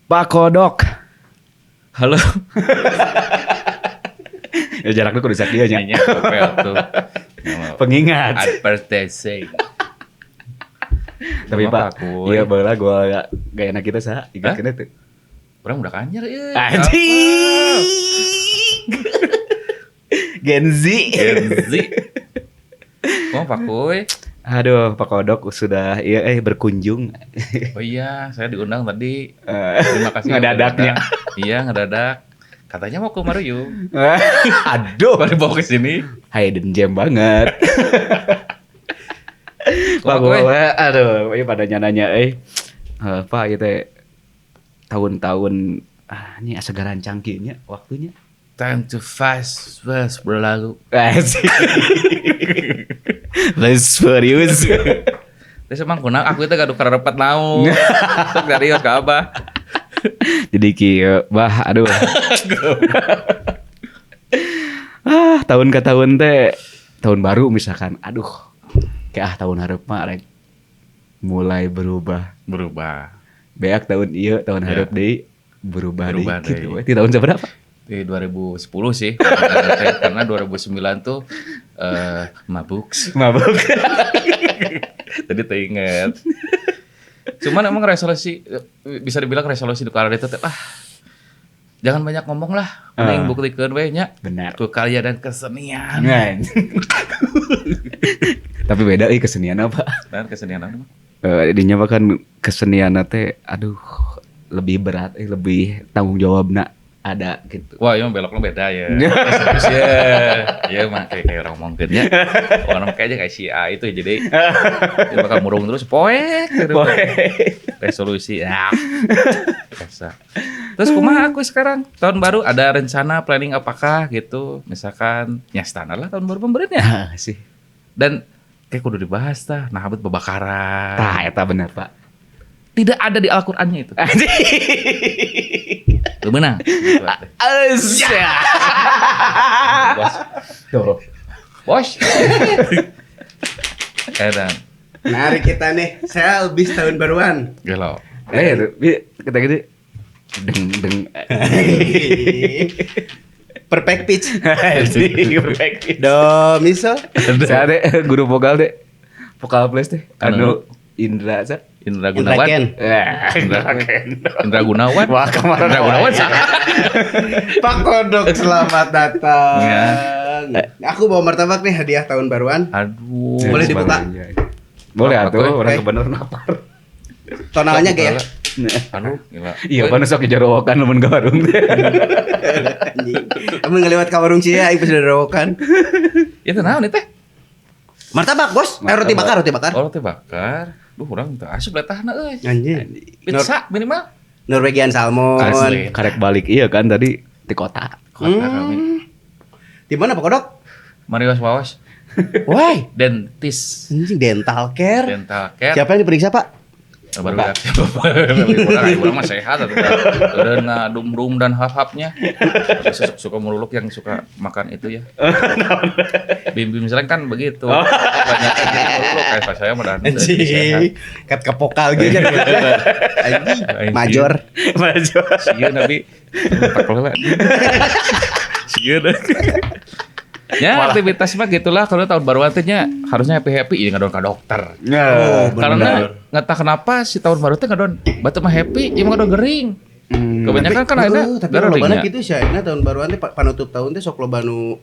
Pak Kodok. Halo. Ya jaraknya kudu sakieu nya. Nya kopel tuh. Pengingat. Advertising. Tapi Sama Pak, Kuy. iya baheula gua gak enak kita saha, ingat kena tuh. Urang udah kanjer euy. Anjing. Gen Z. Gen Z. Oh, Pak Kuy. Aduh, Pak Kodok sudah iya berkunjung. Oh iya, saya diundang tadi. Terima kasih. Ngedadaknya. Iya, ngedadak. Katanya mau ke Maruyu. Aduh, Baru dibawa ke sini. Hidden gem banget. Pak Kuy. gue, aduh, ini pada nanya Pak itu tahun-tahun ini asa garancang kieu nya waktunya. Time to fast, fast berlalu. Asik. Let's serius. Terus emang kunang aku itu gaduh karepet naon. Sok dari ka abah. Jadi kieu, bah aduh. Ah, tahun ke tahun teh tahun baru misalkan, aduh. Kayak tahun hareup mah rek mulai berubah. Berubah. Beak tahun ieu, tahun Ya. hareup deui berubah deui. Berubah Gitu deui. we. Di tahun seberapa? Di 2010 sih. Karena 2009 tuh mabuk. Mabuk. Jadi teringat. Cuman emang resolusi bisa dibilang resolusi di karya itu teh, jangan banyak ngomong lah, mending buktikeun we nya. Benar. Ku karya dan kesenian. Ngan. Tapi beda euy kesenian apa? Dan kesenian apa? Dinya mah kan kesenian teh aduh lebih berat, lebih tanggung jawabna ada gitu. Wah, emang beloknya beda ya. Serius ya. Ya mah kayak orang ngomongkeun nya. Orang kayaknya kayak si A itu jadi dia bakal murung terus poek gitu. Resolusi ya. Biasa. Terus kumaha aku sekarang tahun baru ada rencana planning apakah gitu? Misalkan ya standar lah tahun baru pemberenya. Nah, sih. Dan kayak kudu dibahas tah, nah abet babakaran. Tah eta bener, Pak. Tidak ada di Al-Qur'annya itu. Anjing. Tuh menang. Gitu, Azya. Bos. Tuh. Bos. Edan. Menarik kita nih. Saya habis tahun baruan. Gelo. Kita gede. Deng deng. Perfect pitch. Anjing, perfect. Do miso. Saya deh guru vokal deh. Vokal plus deh. Anu Indra sa. Indra Indra Gunawan. Ken. Indra Ken. Indra Gunawan. Wah, kemarin Indra Gunawan sah. Pak Kodok selamat datang. Ya. Aku bawa martabak nih hadiah tahun baruan. Aduh. Boleh dibuka? Boleh atuh, orang Oke. kebener napar. Tonalnya gak ya? Aduh, gila. Iya, pan sok jorowokan lamun ke warung teh. Anjing. Kamu ngelewat ka warung sia aing pas dorowokan. Itu naon itu teh? Martabak, Bos. Roti bakar, roti bakar. Oh, roti bakar. Duh, urang teu asup letahna euy. Anjing. Pizza minimal. Norwegian salmon. Asli. Karek balik iya kan tadi di kota. Kota kami. Di mana Pak Kodok? Marios Wawas. Why? Dentis. Anjing dental care. Dental care. Siapa yang diperiksa, Pak? Baru urang mah sehat atuh. Udah ngadum-dum dan hap-hapnya. Suka meluluk yang suka makan itu ya. Bim-bim seleng kan begitu. Banyak kan jadi meluluk kayak pas saya mah dan sehat. Anjing. Kat ke vokal gitu. Anjing. Major. Maju. Sieun abi. Tak kelela. Sieun. Ya aktivitas mah gitulah kalau tahun baru teh nya harusnya happy-happy ya ngadon ka dokter. Nah, Oh, Karena bener. nggak tahu kenapa si tahun baru teh ngadon batu mah happy, ya mah ngadon gering. Kebanyakan kan ada tapi lobana geringnya. gitu sih ayeuna tahun baruan teh panutup tahun teh sok loba nu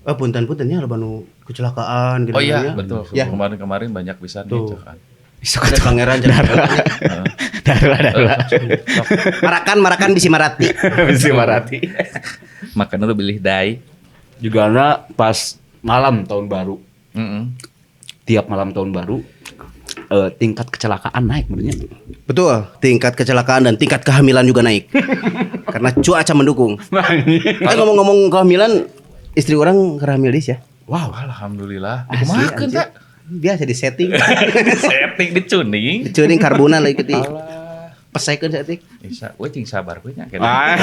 punten-punten nya loba nu kecelakaan gitu Oh iya, nya. betul. Ya. Kemarin-kemarin banyak bisa nih Tuh. kecelakaan. Ada pangeran Darah darah. Marakan marakan bisi marati. Bisi marati. Makan dulu bilih dai. Juga na pas malam tahun baru. Tiap malam tahun baru tingkat kecelakaan naik menurutnya. Betul, tingkat kecelakaan dan tingkat kehamilan juga naik. Karena cuaca mendukung. Ngomong-ngomong kehamilan, istri orang hamil dis ya. Wow. Alhamdulillah. Asli, Dikumahakeun anjir. teh? Biasa di setting. Setting dicuning. Dicuning karbona lagi ketik. Alah. Pesekeun saeutik. Bisa, we cing sabar we nya. Ah.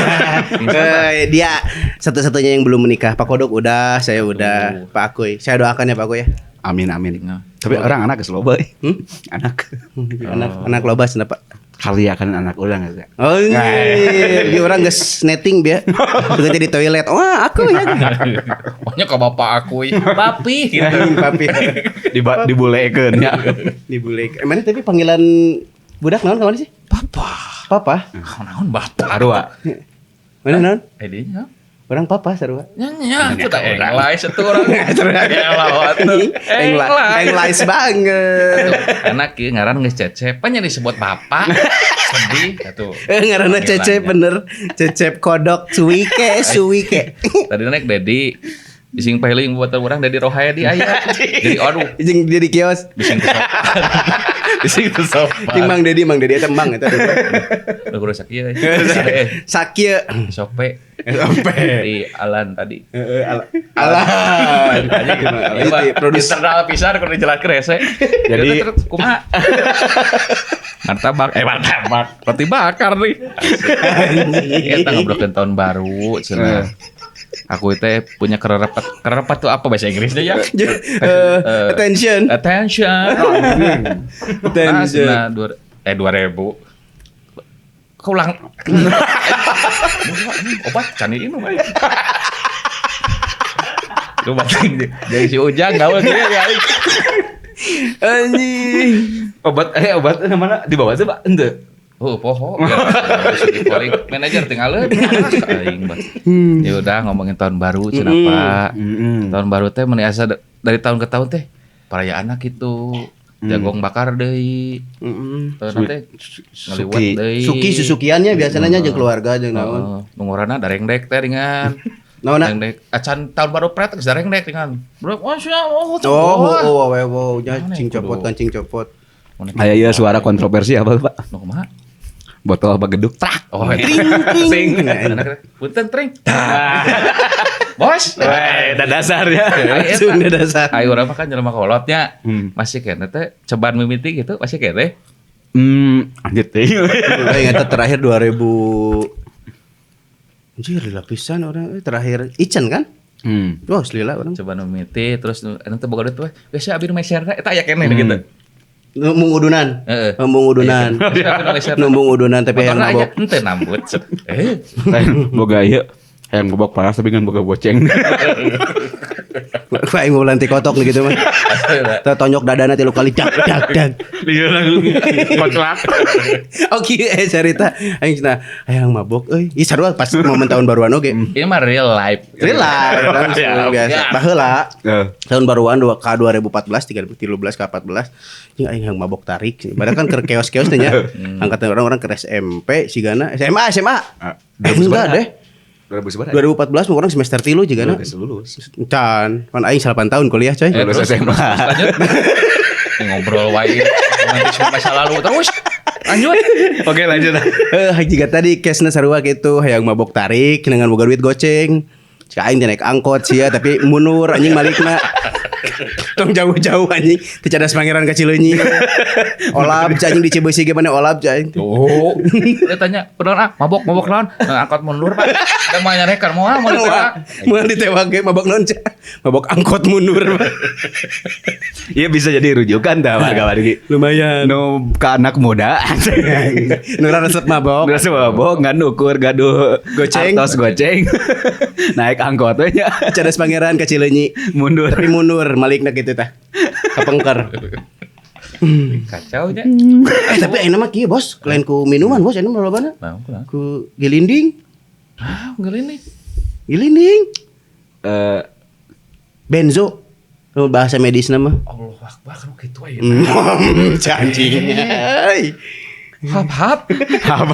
Dia satu-satunya yang belum menikah. Pak Kodok udah, saya udah, Pak Akuy. Saya doakan ya Pak Akuy ya. Amin amin. Nah. Tapi orang anak geus loba euy. Hmm? Anak. Anak anak loba cenah Pak. Karya kan anak urang eta. Oh, iya, orang geus netting biar. Suka di toilet. Wah, aku ya. Pokoknya ke bapak aku, papi gitu. Papi. Dibulekeun ya. Dibulekeun. Mana tapi panggilan budak naon kamari sih? Papa. Papa. Naon bapak? Sarua. Mana naon? Dinya. Orang papa sarua. Nya, itu tak englais itu orang. Englais banget. Anak ieu ngaran geus Cecep, pan disebut bapak. Sedih atuh. Ngaranna Cecep bener. Cecep kodok suwike suwike. Tadi naik Dedi bising paling buat orang Dedi Rohayadi aya. Jadi aduh. Jeung jadi kios. Bising sopan. Bising sopan. Jeung Mang Dedi eta Mang eta. Udah kudu sakieu. Sakieu. Sope. Di Alan tadi. Alan. Produser internal pisan kudu dijelaskeun rese. Jadi kumaha? Martabak, roti bakar nih. Eta ngobrolkeun tahun baru cenah. Aku teh punya kerepet. Kerepet tuh apa bahasa Inggrisnya ya? Attention. Attention. Attention. Nah, 2000. Kau ulang. Obat can ini mah. Lu batin jadi si Ujang gaul kieu ya. Anjing. Obat mana dibawa tuh Pak? Henteu. Oh, poho. Ya, manajer tinggal aing bah. Ya udah ngomongin tahun baru cenah Pak. Tahun baru teh mun asa dari tahun ke tahun teh perayaan gitu. Jagong bakar deui. Tahun teh ngaliwat deui. Suki susukiannya biasanya jeung keluarga jeung naon. Nungurana darengdek teh dengan. Naon? Darengdek. Acan tahun baru pret geus darengdek dengan. Bro, oh oh, oh, cing copot kancing copot. Aya ieu suara kontroversi apa Pak? Nu kumaha? Botol bageduk trak. Oh, tring tring. Punten tring. Bos, weh, dasar ya. Langsung dasar. Ayo urang mah kan jelema kolotnya. Masih kene teh ceban mimiti gitu, masih kene. Anjir teh. Aing eta terakhir 2000. Anjir lapisan orang terakhir Icen kan? Wah, lila orang. Ceban mimiti terus anu teh boga duit weh. Biasa abi nu meserna eta aya kene gitu. Numbung udunan. Numbung udunan. Numbung udunan tapi yang mabok. Henteu nambut. Boga ieu hayang mabok panas tapi ngan boga boceng. Ku aing mau lantik kotok gitu mah. Teh tonjok dadana 3 kali dak dak dak. Lieur langsung koclak. Oke, cerita aing cenah hayang mabok euy. Ih sarua pas momen tahun baruan oge. Ini mah real life. Real life langsung biasa. Baheula. Tahun baruan 2 K 2014 13 K 14 jeung aing hayang mabok tarik. Padahal kan keur keos-keos teh nya. Angkatan orang-orang keur SMP sigana SMA SMA. Enggak deh. 2014 mah orang semester 3 juga na. Lulus. Can, pan aing 8 tahun kuliah coy. Lulus SMA. Lanjut. Ngobrol wae masa lalu terus. Lanjut. Oke, lanjut. Jika tadi case-na sarua kitu hayang mabok tarik dengan boga duit goceng. Cik aing teh naik angkot sia tapi mundur anjing malikna. Tong jauh-jauh anjing teu cadas pangeran ka Cileunyi. Olap anjing di Cibeusi ge mana olap anjing. Oh. Dia tanya, "Kunaon ah? Mabok naon?" Angkot mundur, Pak. Da moal nyarekan moal moal ditewak. Moal ditewak ge mabok naon cah? Mabok angkot mundur. Iya bisa jadi rujukan tah warga-wargi. Lumayan. Nu ka anak muda. Nu resep mabok. Resep mabok ngan ukur gaduh goceng. Atos goceng. Naik angkot we nya. Cadas pangeran ka Cileunyi. Mundur. Tapi mundur malikna kitu tah. Kapengker. Kacau nya. Tapi ayeuna mah kieu bos, lain ku minuman bos, ayeuna mah lobana. Ku gilinding. Ah, gilinding. Gilinding. Benzo. Bahasa medisna mah. Allahu akbar nu kitu ayeuna. Anjing. Hap-hap. Hap.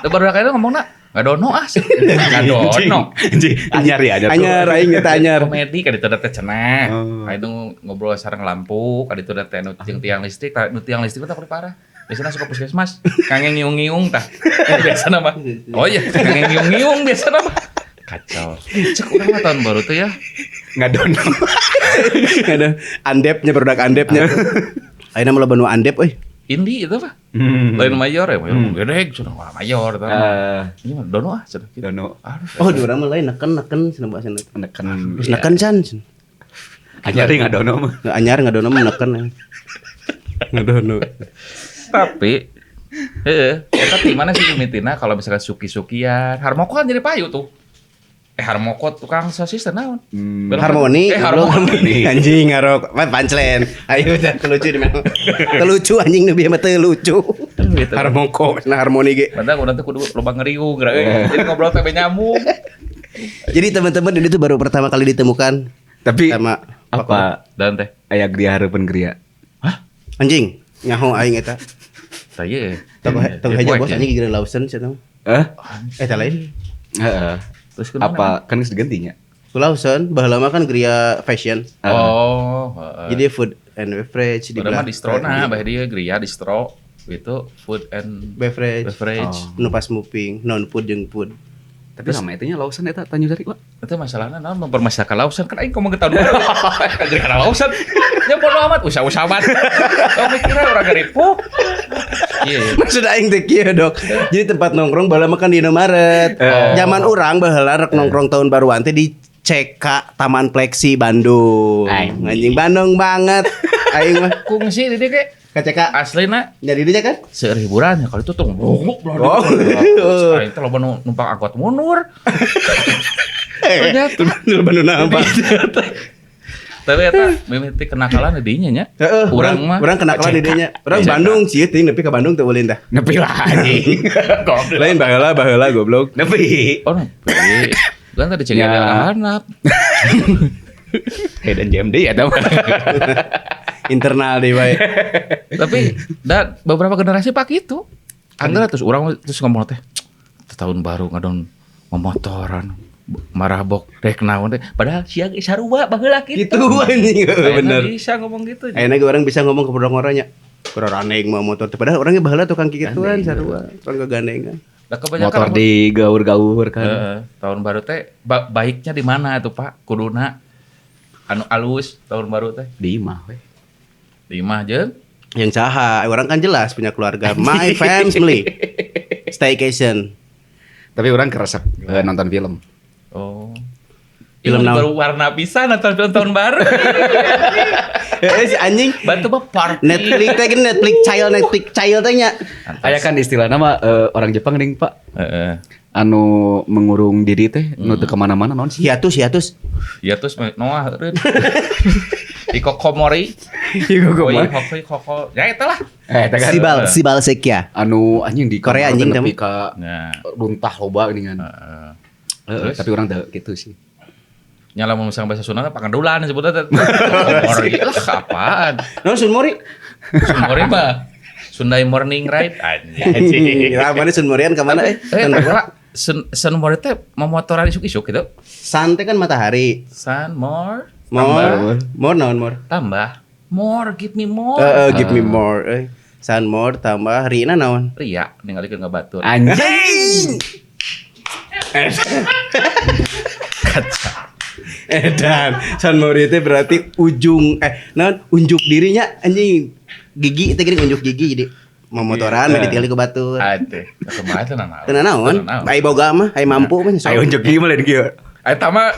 Da baru kayaknya ngomongna ngadono ah. Ngadono. Anjing, anyar ya, anyar. Anyar aing eta anyar. Komedi ka ditu teh cenah. Ka itu ngobrol sareng lampu, ka ditu teh nu jeung tiang listrik, nu tiang listrik teh kudu parah. Biasana suka puskesmas, kangen ngiung-ngiung tah. Biasana mah. Oh iya, kangen ngiung-ngiung biasana mah. Kacau. Cek urang mah tahun baru tuh ya. Ngadono. Ada andepnya produk andepnya. Ayeuna mah loba nu andep euy. Indi itu apa? Lain mayor ya, mayor gede, sudah wah mayor. Ini mah dono ah, sudah. Dono. Oh, di urang mah lain neken cenah bahasana. Neken. Terus neken can. Anyar ngadono mah. Anyar ngadono mah neken. Ngadono. Tapi Heeh, eta ti mana sih mimitina kalau misalnya suki-sukian, Harmoko kan jadi payu tuh. Harmoko tukang sosis teh naon? Harmoni, Harmoni. Anjing ngarok, punchline. Ayo udah lucu di mana? Lucu anjing nu bieu mah teu lucu. Gitu. Harmoko, nah harmoni ge. Padahal urang teh kudu loba ngeriung geura euy. Jadi ngobrol teh nyambung. Jadi teman-teman ini tuh baru pertama kali ditemukan. Tapi sama apa dan teh? Aya griya hareupeun griya. Hah? Anjing, nyaho aing eta. Tah ieu. Tong heja bos anjing gigireun Lawson sia teh. Hah? Eta lain. Heeh. Terus apa kan geus digantinya? Lawson baheula mah kan griya fashion. Oh, jadi food and beverage di belakang. Distro nah, bah dia griya distro itu food and beverage. Oh. Nu pas moving, non food jeung food. Tapi sama itunya Lawson eta Tanjung Sari, Pak. Itu masalahnya naon mempermasalahkan Lawson kan aing ngomong ke tahun baru. Jadi kana Lawson. Ya bodo amat, usah-usah amat. Kau mikirnya orang garipu. Iya. Maksud aing teh kieu, Dok. Jadi tempat nongkrong baheula mah kan di Indomaret. Zaman urang baheula rek nongkrong tahun baruan teh di CK Taman Pleksi Bandung. Anjing Bandung banget. Aing mah kungsi di dieu ge. KCK aslina jadi dia kan seueur hiburan ya kalau itu tuh bongok oh. Aing teh loba numpang angkot mundur. Ternyata loba nu nampak. Tapi eta mimiti kenakalan di dinya nya. Heeh, urang mah urang kenakalan di dinya. Urang Bandung sih teuing nepi ka Bandung teu ulin tah. Nepi lah anjing. Goblok. Lain baheula goblok. Nepi. Oh nepi. Kan tadi cek ada anak. Dan JMD ya tau. Internal deh bae. Tapi da beberapa generasi pak itu. Angger terus urang terus ngomong teh tahun baru ngadon momotoran marabok rek naon teh padahal sia ge sarua baheula kitu. Gitu anjing bener. Bisa ngomong gitu. Ayeuna ge urang bisa ngomong ke orangnya. Kurang mah motor teh padahal orangnya baheula tukang kikituan sarua, tukang kegandengan. Motor di gaur-gaur kan. Tahun baru teh baiknya di mana tuh Pak? Kuduna anu alus tahun baru teh di imah we. Di imah jeung yang saha orang kan jelas punya keluarga. My family staycation. Tapi orang keresep nonton film. Oh. Film naon? Baru warna pisan nonton film tahun baru. Si anjing bantu mah party. Netflix teh Netflix child teh nya. Aya kan istilahna mah orang Jepang ning Pak. Heeh. Anu mengurung diri teh nu teu kemana-mana naon sih? Hiatus. Hiatus Noah eureun. Ikokomori. Ikokomori. Koko. Ya eta lah. Sibal, Sibal Sekia. Anu anjing di Korea anjing nepi ka runtah loba geuningan. Heeh. Tapi orang teu kitu sih. Nyala mun misalnya bahasa Sunda pangandulan sebutna teh. Mori lah apaan? Naon Sun Mori? Sun Mori mah Sundai Morning Ride anjing. Lah mana Sun Morian ka mana Sun Mori teh memotoran isuk-isuk gitu. Sun teh kan matahari. Sun more more more naon more? Tambah more, give me more. Give me more. Sun more tambah rina naon? Ria ningalikeun ka batur. Anjing. Kaca. Dan Sun Mori itu berarti ujung naon unjuk dirinya anjing gigi teh geuning unjuk gigi jadi memotoran yeah. Ditinggali ke batur. Atuh, kumaha teh naon? Teu naon? Ai boga mah, ai mampu mah. Ai unjuk gigi mah lain kieu. Eta mah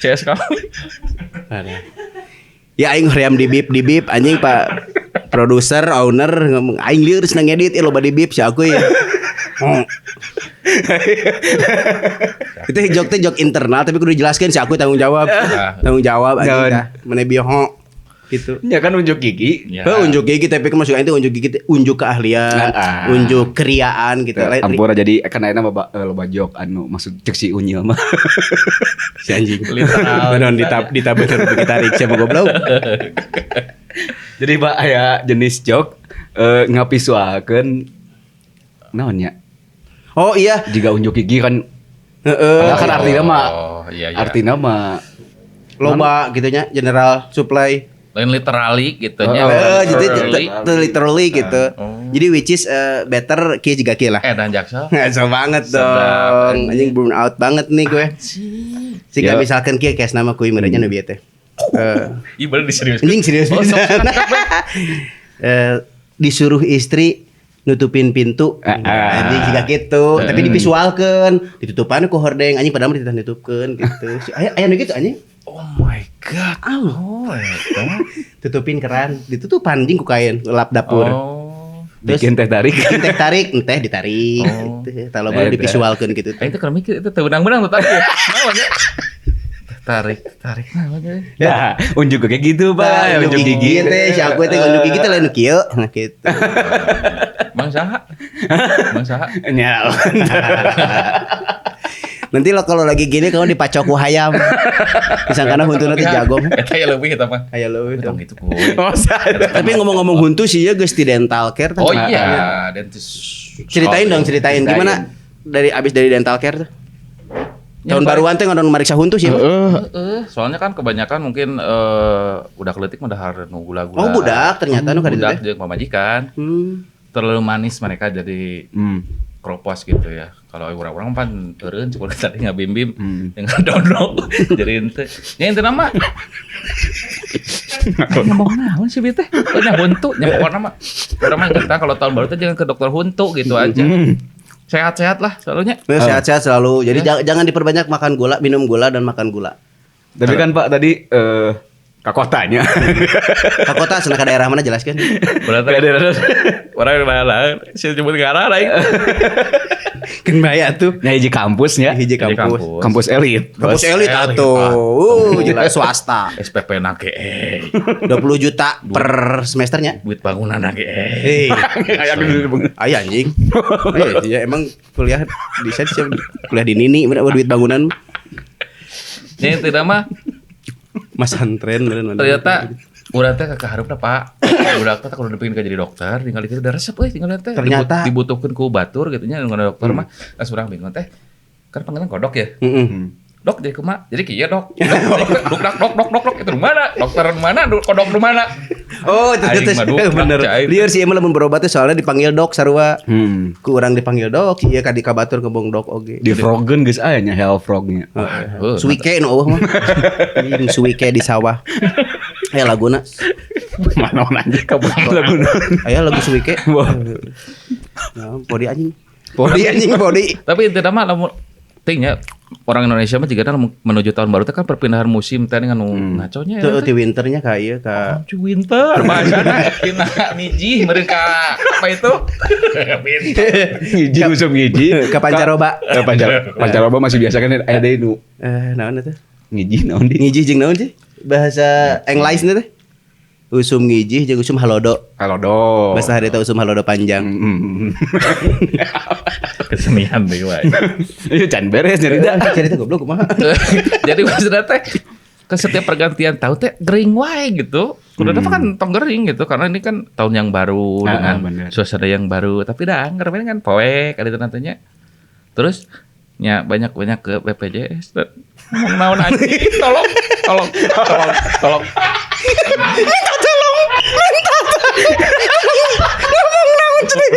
CS kamu. Ya aing hoream di bip anjing Pak produser owner ngomong aing lieur senang ngedit loba di bip si aku ya. Itu jok teh jok internal tapi kudu dijelaskan si aku tanggung jawab. Tanggung jawab anjing tah. Mane bioho gitu. Ya kan unjuk gigi. Ya. Unjuk gigi tapi maksud aing teh unjuk gigi unjuk keahlian, unjuk keriaan gitu. Ampura jadi kan ayeuna loba jok anu maksud cek si Unyil mah. Si anjing. Literal. Ditab bener tarik siapa goblok. Jadi Pak aya jenis jok ngapisuakeun naon nya? Oh iya, jika unjuk gigi kan padahal kan artinya mah iya. Artinya mah loba gitu nya general supply lain literally gitu nya. Jadi literally gitu. Jadi which is better kieu jiga kieu lah. Dan jaksa. Ngaco banget dong. Anjing burn out banget nih gue. Sehingga misalkan kieu case nama kuy merenya nu bieu teh. Ih bener diserius. Anjing serius pisan. Disuruh istri nutupin pintu, anjing jiga gitu, tapi divisualkeun, ditutupan ku hordeng, anjing padahal mah ditutupkeun gitu. Aya nu gitu anjing. Oh my god. Oh, eta. Tutupin keran, ditutupan anjing ku kain lap dapur. Oh. Bikin teh tarik. Bikin teh tarik, teh ditarik. Oh. Gitu. Kalau baru divisualkeun gitu. Itu keur mikir itu teu benang-benang tuh tadi. Naon ya? Tarik, tarik naon ya? Ya, unjuk kayak gitu, Pak. Unjuk gigi teh, si aku teh unjuk gigi teh lain kieu. Nah gitu. Mang saha? Mang saha? Nya. Nanti lo kalau lagi gini kamu dipacok ku hayam. Disangkana huntuna teh jagong. Eta ya leuwih eta mah. Aya leuwih. Tong gitu kuy. Tapi ngomong-ngomong huntu sih ya geus di dental care. Oh iya, dentis. Ceritain dong, ceritain gimana dari abis dari dental care tuh. Tahun baruan teh ngadon mariksa huntu sih. Heeh. Soalnya kan kebanyakan mungkin udah keletik mah dahar nu gula-gula. Oh, budak ternyata nu ka ditu Budak teh. jeung pamajikan. Terlalu manis mereka jadi kropos gitu ya. Kalau orang-orang pan eureun cukup tadi ngabimbim dengan dono. Jadi ente. Nya ente nama. Ngomong naon sih teh? Oh nya huntu, nya pokona mah. Urang mah inget kalau tahun baru teh jangan ke dokter huntu gitu aja. Sehat-sehat lah selalunya. Sehat-sehat selalu. Jadi jangan diperbanyak makan gula, minum gula dan makan gula. Tapi kan Pak tadi ke kotanya. Ke kota sana ke daerah mana jelaskan? Berarti orang mana? Saya nyebut ngaran aing. Kan bahaya tuh. Nya hiji kampusnya. Hiji kampus. Kampus elit. Kampus elit atuh. Jelas swasta. SPP na ge 20 juta per semesternya. Duit bangunan na ge. Aya anjing. Ya emang kuliah di saya kuliah di Nini bener duit bangunan. Nya tidak mah Mas antren ternyata urang teh kaharepna Pak. Budak teh kudu dipikeun ka jadi dokter, tinggal itu udah resep euy tinggal teh. Ternyata dibutuhkeun ku batur gitu nya dengan dokter mah. Pas urang bingung teh. Kan panggilan kodok ya. Dok jadi kumaha? Jadi kieu dok. Dok dok dok dok dok dok itu mana? Dokter mana? Kodok nu mana? Oh, itu bener. Lieur sih emang lamun berobat teh soalnya dipanggil dok sarua. Ku urang dipanggil dok, ieu ka di kabatur kebong dok oge. Di frogen geus aya nya hell frognya. Suike nu eueuh mah. Suike di sawah. Aya laguna. Mana anjing laguna. Aya lagu Suike. Nah, podi anjing. Podi anjing podi. Tapi intinya mah lamun tingnya orang Indonesia mah jika menuju tahun baru teh kan perpindahan musim teh dengan ngaconya ya. Tuh ti winternya ka ieu ka winter bahasana tina miji meureun ka apa itu? Ngiji usum ngiji ka pancaroba. Pancaroba masih biasa kan aya deui nu. Naon eta? Ngiji naon di? Ngiji jeung naon sih? Bahasa English teh? Usum ngijih jeung usum halodo. Halodo. Bahasa harita usum halodo panjang. Kesenian deui wae. Ieu can beres nyarita. Cerita goblok kumaha. Jadi maksudnya teh ke setiap pergantian tahun teh gering wae gitu. Kudu kan tong gering gitu karena ini kan tahun yang baru dengan bener. Suasana yang baru, tapi dah angger kan poek kali itu nantinya. Terus nya banyak-banyak ke BPJS. Ngomong naon anjing, tolong tolong tolong tolong. Minta tolong, minta tolong. Ngomong naon cenah.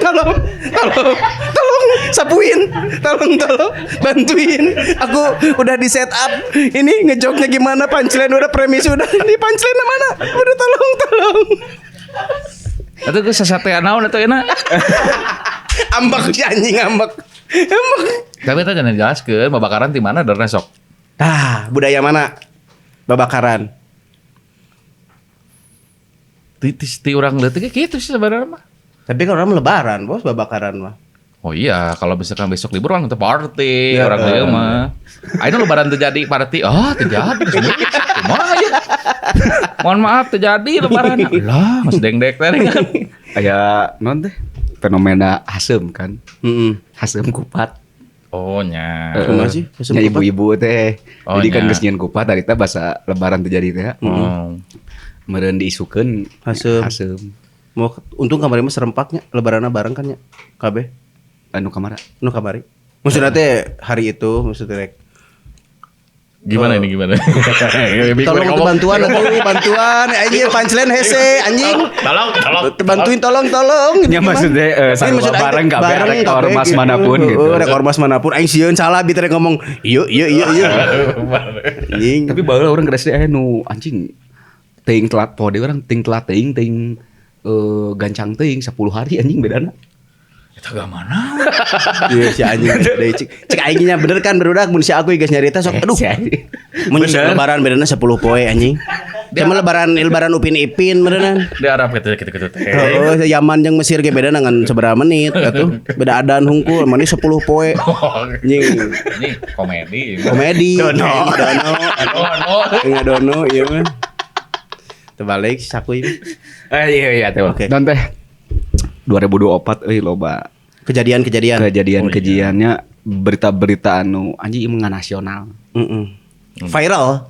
Tolong, tolong, tolong sapuin, tolong tolong bantuin. Aku udah di set up. Ini ngejoknya gimana, punchline udah, premis udah. Ini punchline mana? Udah tolong tolong. Atuh geus sasatean naon atuh enak. Ambek si anjing ambek. Ambek. Tapi itu jangan dijelaskeun babakaran di mana darna sok. Tah, budaya mana? Babakaran. Ti urang leutik gitu sih sebenarnya mah. Tapi kalau orang lebaran, bos, babakaran mah. Oh iya, kalau misalkan besok libur orang tetap party, ya, orang dieu mah. Ayeuna lebaran terjadi party, oh terjadi semua. Kumaha ya? Mohon maaf terjadi lebaran. Lah, mas dengdek teh kan. Aya naon teh? Fenomena haseum kan. Heeh. Haseum kupat. Oh nya. Kumaha sih? Haseum nya kupat? Ibu-ibu teh. Oh, jadi kan nya. Geus nyieun kupat tadi teh basa lebaran terjadi teh. Oh. Meureun diisukeun haseum. Haseum. Mau untung kamari mah serempaknya lebaranna bareng kan nya. Kabeh. Anu kamara. Nu kamari. Maksudnya teh hari itu maksudnya rek. Gimana ini gimana? Tolong untuk bantuan atuh, bantuan anjing punchline hese anjing. Tolong tolong. Bantuin tolong tolong. Ya maksudnya sarua bareng kabeh rek ormas manapun gitu. Rek ormas manapun aing sieun salah bi rek ngomong ieu ieu ieu ieu. Anjing. Tapi baheula urang geus aya nu anjing teuing telat poe deui urang teuing telat teuing teuing gancang teuing 10 hari anjing bedana. Eta gak mana? Iya si anjing deui cek cek aingnya bener kan barudak mun si aku geus nyarita sok aduh. Mun lebaran bedana 10 poe anjing. Cuma lebaran Upin Ipin beneran. Di Arab gitu-gitu teh. Heeh, Yaman jeung Mesir ge beda ngan sabaraha menit atuh. Beda adan hungkul, mani 10 poe. Anjing. Ini komedi. Komedi. Dono. Dono. Dono. Ngadono ieu mah. Terbalik saku ini. Iya teh. Oke. Dan teh 2024 euy loba Kejadian-kejadian. kejadian-kejadiannya berita-berita anu anjing ieu mah nasional. Heeh. Viral,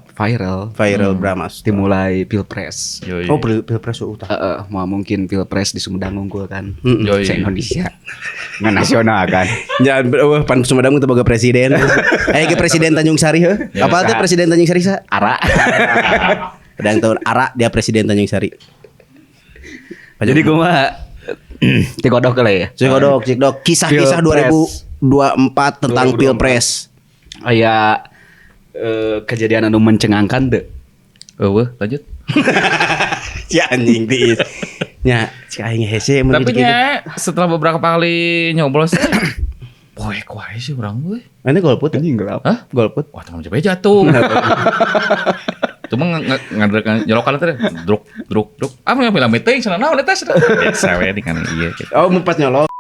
Viral. Bramas. Dimulai pilpres. Yoi. Oh, pilpres utah. Heeh, mau mungkin pilpres di Sumedang unggul kan. Yoi. Se Indonesia. Nggak nasional kan. Jangan eueuh pan Sumedang teu boga presiden. Aya ge presiden Tanjung Sari heuh. Ya, Apa teh presiden Tanjung Sari sa? Ara. Pedang tahun Ara dia presiden Tanjung Sari. Jadi kumaha tigodok lah ya. Cik dok, cik dok. Kisah-kisah Pilpres. 2024 tentang 2024. pilpres. Aya kejadian anu mencengangkan teu. Eueuh, lanjut. Si anjing tiis. Nya, si aing hese mun Tapi gitu. nya setelah beberapa kali nyoblos teh poek wae sih urang euy. Mana golput? Anjing gelap. Hah? Golput. Wah, tanggung jawab jatuh. Cuma ngadrekan nyolokan teh druk druk druk. Ah, mah bilang meeting cenah naon eta cenah. Biasa we di kana ieu gitu. Oh, mun pas nyolok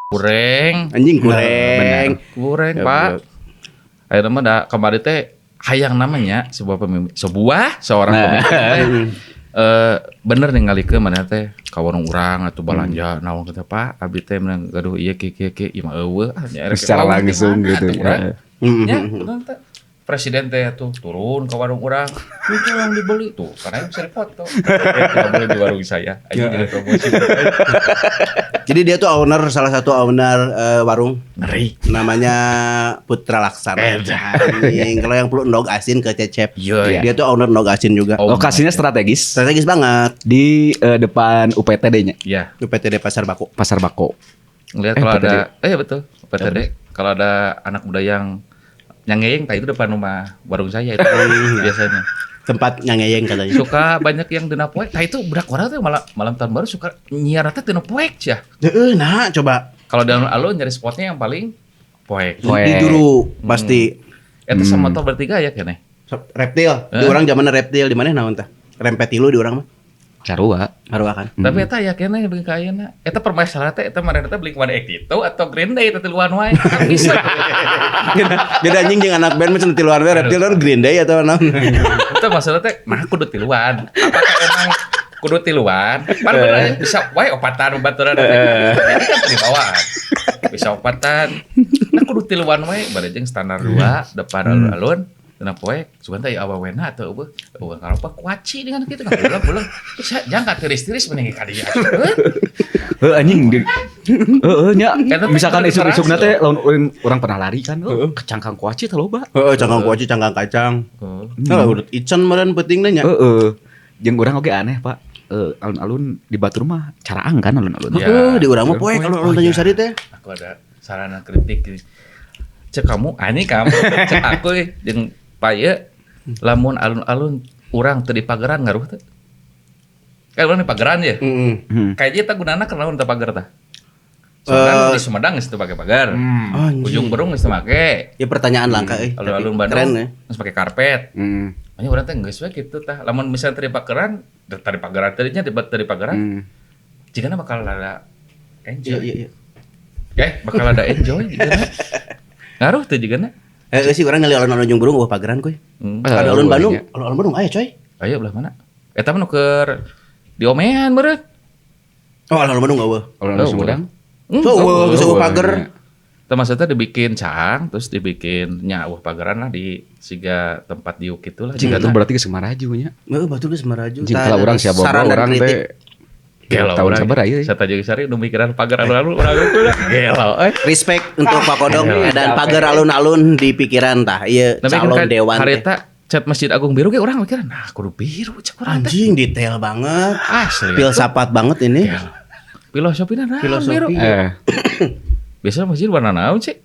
Kureng, anjing goreng. kureng, Ya, Pak. Ayeuna mah da kamari teh hayang namanya sebuah pemimpin, seorang pemimpin teh bener ningalikeun mana teh ka warung urang atau balanja naon kitu Pak, abdi teh menang gaduh ieu kieu kieu kieu ieu mah eueuh ah nya erek Secara ke langsung mana gitu. atuh urang. Heeh. Ya, bener teh. Presiden teh tuh turun ke warung urang, itu yang dibeli tuh, karena bisa dipoto. Tidak boleh di warung saya, aja jadi promosi. Jadi dia tuh owner salah satu owner warung Ngeri. namanya Putra Laksana. Anjing, kalau yang perlu endog asin ke Cecep. Iya. Dia tuh owner endog asin juga. Oh. Lokasinya strategis Strategis banget. di depan UPTD-nya, Iya, UPTD Pasar Bako. Pasar Bako. ngelihat kalau PTD. ada, betul, PTD. Kalau ada anak muda yang ngeyeng, tah itu depan rumah warung saya itu biasanya. Tempat nyangeyeng katanya. Suka banyak yang dina poek, tah itu budak orang tuh malam, malam tahun baru suka nyiar teh dina poek ya. Heeh, nah coba Kalau di alun-alun nyari spotnya yang paling poek. Poek. di juru pasti Eta sama motor bertiga ya kene. reptil. Di orang zamannya reptil di mana naon tah? Rempet tilu di orang mah. Carua. Harua kan. Tapi eta ya kene beli ka ayeuna. Eta permasalahan teh eta manehna teh beli ke mana itu atau Green Day eta tiluan wae. Kan bisa. Jadi anjing jeung anak band mah cenah tiluan we reptil naon Green Day atau naon. Eta masalah teh nah kudu tiluan. Apakah emang kudu tiluan? Pan bener bisa wae opatan baturan. Ini kan tadi bawaan. Bisa opatan. Nah kudu tiluan wae bade jeung standar 2 depan alun-alun. Dina poek, sugan teh awawena atau eueuh. Eueuh ngaropa kuaci dengan kitu kan pulang-pulang. Jangan tiris-tiris mending ka dieu. Heuh anjing di heeh nya. Eta teh Misalkan kudu isuk-isukna keras, teh lamun urang pernah lari kan, kecangkang kuaci teh loba. Heeh, cangkang kuaci, cangkang kacang. Nah, urut icen meureun peutingna nya. Heeh. Jeung urang oge aneh, Pak. Alun-alun di Batur mah caraang kan alun-alun. Ya. Heeh, di urang mah poek alun-alun Tanjung Sari teh. Aku ada sarana kritik gini. Cek kamu, ini kamu, cek aku jeung paye lamun alun-alun urang teu di pageran ngaruh teu. Kan urang di pageran ya. Heeh. Kayaknya eta gunana kunaon teu pager tah? Sumedang di Sumedang geus teu pake pagar. Anjing. Ujung Berung geus teu make. Ya pertanyaan langka euy. Alun-alun Tapi Bandung keren ya. geus pake karpet. Makanya urang teh geus we kitu tah. Lamun misalnya teu di pageran, teu di pageran tadinya di teu di pageran, jigana bakal ada enjoy. Iya iya iya. Bakal ada enjoy jigana. Ngaruh teh jigana. Eh sih urang ngali alun-alun Ujung Berung eueuh pageran kuy. Alun-alun Bandung, alun-alun Bandung aya coy. Ayo belah mana? Eta mah nu keur diomean meureun. Oh, alun-alun Bandung eueuh. Alun-alun Sumedang. So eueuh geus eueuh pager. Tah maksudnya dibikin cang, terus dibikin nya eueuh pageran lah di siga tempat diuk kitu lah. Jika tuh berarti geus maraju nya. Heeh, batur geus maraju. Jika kalau urang siapa Saran dan urang kritik. teh Gelo tahun sabar ieu. Saya Tanjung Sari nu mikiran pagar alun-alun urang itu lah. Gelo euy. Respect untuk Pak Kodok dan pagar alun-alun di pikiran tah. Ieu calon dewan teh. Harita cat Masjid Agung biru ge urang mikiran nah kudu biru cek urang teh. Anjing detail banget. Asli. Filsafat banget ini. Filosofina naon Filosofi. biru. Biasanya masjid warna naon sih?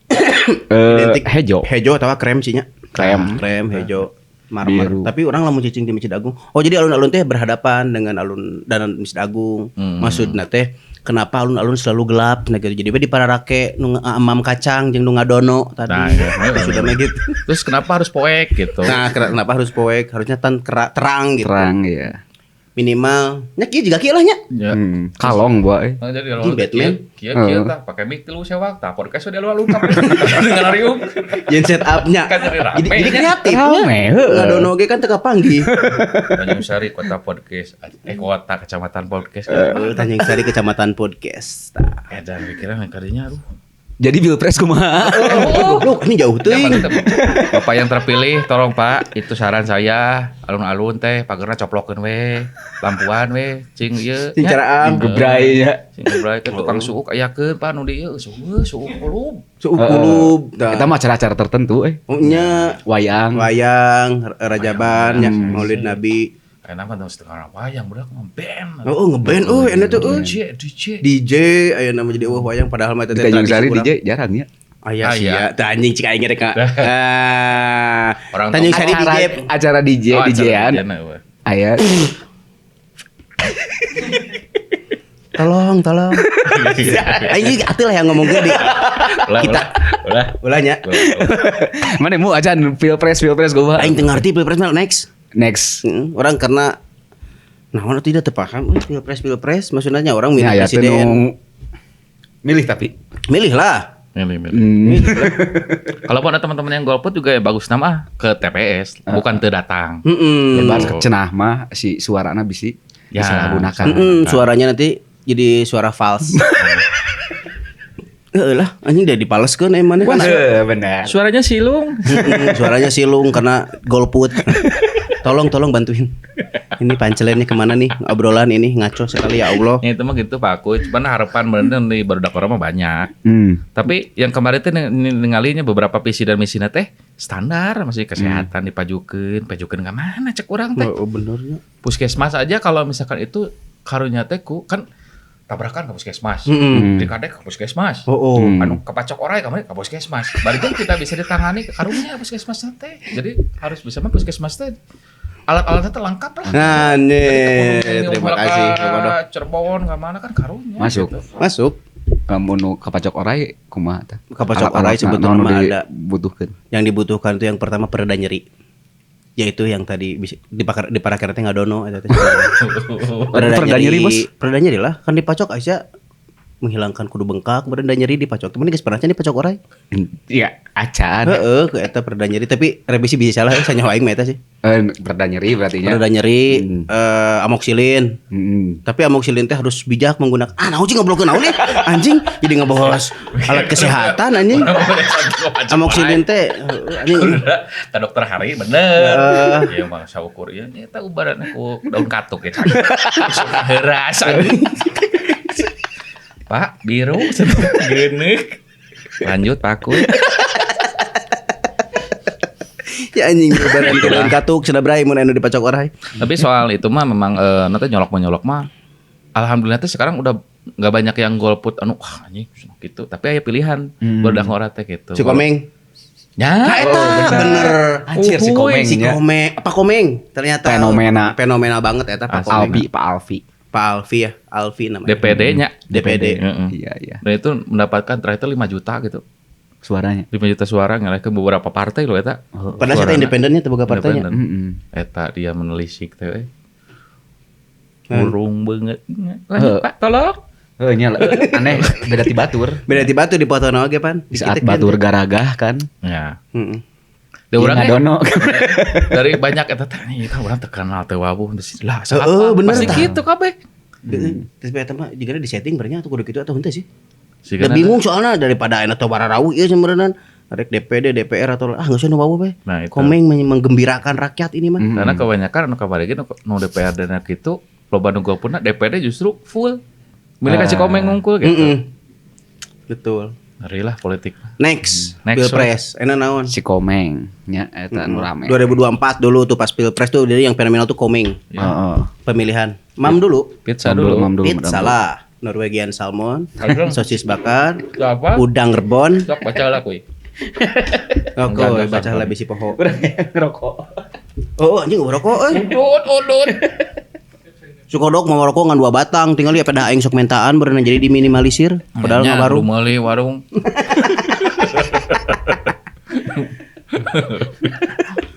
Identik hejo. Hejo atau krem sih nya. Krem. Krem hejo. Marmer. Biru. Tapi orang lamun cicing di Masjid Agung. Oh, jadi alun-alun teh berhadapan dengan alun dan Masjid Agung. Maksudna teh Kenapa alun-alun selalu gelap nah gitu. Jadi we di pararake nu amam kacang jeung nu ngadono tadi. Nah, iya. Sudah mah gitu. Terus kenapa harus poek gitu? Nah, kenapa harus poek? Harusnya terang gitu. Terang ya. Minimal nya kieu juga kieu lah nya. Ya. Kalong buah. Nah, jadi Di Batman. Kieu tah pakai mic tilu sewak tah podcast udah alun-alun kabeh. Dengan riung. Jeung set up-nya. Kan jadi rame. Jadi kreatif Rame, nya. Ngadono ge kan teu kapanggih. Tanjung Sari kota podcast. Kota kecamatan podcast. Tanjung Sari kecamatan podcast. Tah. Dan pikiran kadinya aduh. Jadi Pilpres kumaha? Goblok, ini jauh teuing. Bapak yang terpilih tolong Pak, itu saran saya, alun-alun teh pagerna coplokeun we, lampuan we, cing ieu. Cing caraang. Gebrai ya. Cing gebrai ke tukang suuk ayakeun Pak nu di ieu suuk kulub. Suuk kulub. Kita mah acara-acara tertentu euy. Oh nya wayang. Wayang, rajaban nya, Maulid Nabi. Enak mah setengah wayang budak ngeband. Oh, ngeband euy, enak tuh euy. DJ aya nama jadi eueuh wayang padahal mah teh tradisi Tanjung Sari DJ jarang ya. Aya sih ya, teh anjing cik aing rek. Ah. Tanjung Sari DJ acara DJ DJ-an. Aya. Tolong, tolong. Aing atuh lah yang ngomong gede. Kita ulah nya. Mana mu acan Pilpres gua. Aing teu ngarti Pilpres mah next. Next. Orang karena nah orang tidak terpaham pilpres maksudnya orang milih ya, presiden. Milih tapi. Milih lah. Milih. Kalaupun ada teman-teman yang golput juga ya bagus nama ke TPS, bukan teu datang. Bebas cenah mah si suarana bisi ya, disalahgunakan. Suaranya nanti jadi suara fals. Heeh lah, anjing dia dipaleskeun emang kan. Benar. Suaranya silung. Suaranya silung karena golput. Tolong bantuin. Ini pancelennya kemana nih? Obrolan ini ngaco sekali ya Allah. Ya, itu mah gitu Pak aku. Cuman harapan bener nih baru dakora mah banyak. Tapi yang kemarin teh ningalinya beberapa visi dan misi teh standar masih kesehatan dipajukeun, pajukeun ka mana cek urang teh. Oh benernya. Puskesmas aja kalau misalkan itu karunya teh ku kan tabrakan ke puskesmas, dikadek ke puskesmas, anu kepacok orai kamari ke puskesmas. Bari kita bisa ditangani karunya puskesmas teh. Jadi harus bisa mah puskesmas teh alat-alatnya teh lengkap lah. Nah, nih, terima kasih. Cirebon ke mana kan karunya. Masuk. Gitu. Masuk. Kamu nu kepacok orai kumaha teh? Kepacok orai sebetulnya mah ada butuhkeun. Yang dibutuhkan itu yang pertama pereda nyeri. Yaitu yang tadi di paraker teh ngadono eta teh. Pereda nyeri, Bos. Pereda nyeri lah, kan dipacok aja menghilangkan kudu bengkak, pereda nyeri dipacok. Temen geus pernah dipacok orai? Iya, acan. Heeh, ke eta pereda nyeri tapi revisi bisa salah sanyaho aing mah eta sih. Pereda nyeri berarti nya. Pereda nyeri, amoksilin. Tapi amoksilin teh harus bijak menggunakan. Ah, naon sih ngobrolkeun naon nih? Anjing, jadi ngebahas alat kesehatan anjing. Amoksilin teh anjing. Ka dokter Hari bener. Ya mah saukur ieu eta ubaran ku daun katuk ya. Heuras anjing. Pak, biru geuneuk. Lanjut Pak Kuy. Ya anjing ubaran ku daun katuk cenah bray mun anu dipacok orai. Tapi soal itu mah memang nanti nyolok-menyolok mah alhamdulillah teh sekarang udah enggak banyak yang golput anu wah anjing gitu. Tapi aya pilihan barudak ngora teh gitu. Si Komeng. Ya, eta bener. Anjir si Komeng. Si Komeng, Pak Komeng ternyata fenomena banget eta Pak Komeng. Pak Alfi. Pak Alfi ya, Alfi namanya. DPD-nya. DPD. Iya, iya. Dan itu mendapatkan terakhir itu 5 juta gitu. Suaranya. 5 juta suara ngalahkeun beberapa partai loh eta. Padahal saya independennya teu boga partainya. Eta dia menelisik teh. Burung banget. Lanjut Pak, tolong. Heuh nya aneh beda ti batur. Beda ti batur dipotong oge pan. Di saat batur garagah kan. Ya. Heeh. Orang ngadono dari banyak eta teh eta urang terkenal teu wawuh lah heeh bener pasti kitu kabeh. Terus eta mah jigana di setting berarti atuh kudu kitu atau henteu sih. Da bingung soalna daripada ayeuna teh bararawuh ieu semeureunan rek DPD DPR atau ah geus nu wawuh we. Komeng menggembirakan rakyat ini mah. Karena kebanyakan anu kamari ge nu DPR dan kitu loba nu golputna DPD justru full. Milih ka si Komeng ngungkul gitu. Betul. Ngeri lah politik. Next Pilpres. Enak naon? Si Komeng nya eta nu rame. 2024 dulu tuh pas Pilpres tuh jadi yang fenomenal tuh Komeng. Heeh. Pemilihan. Mam dulu. Pizza dulu. Mam dulu. Pizza lah. Norwegian salmon, sosis bakar, apa? Udang rebon. Sok baca lah kuy. Oke, baca lah bisi poho. Urang ngerokok. Oh, anjing ngerokok euy. Udut. Sukodok mau rokok ngan 2 batang, tinggal ya pada aing sok mentaan berenang jadi diminimalisir padahal Nya, nggak baru. lu meuli warung.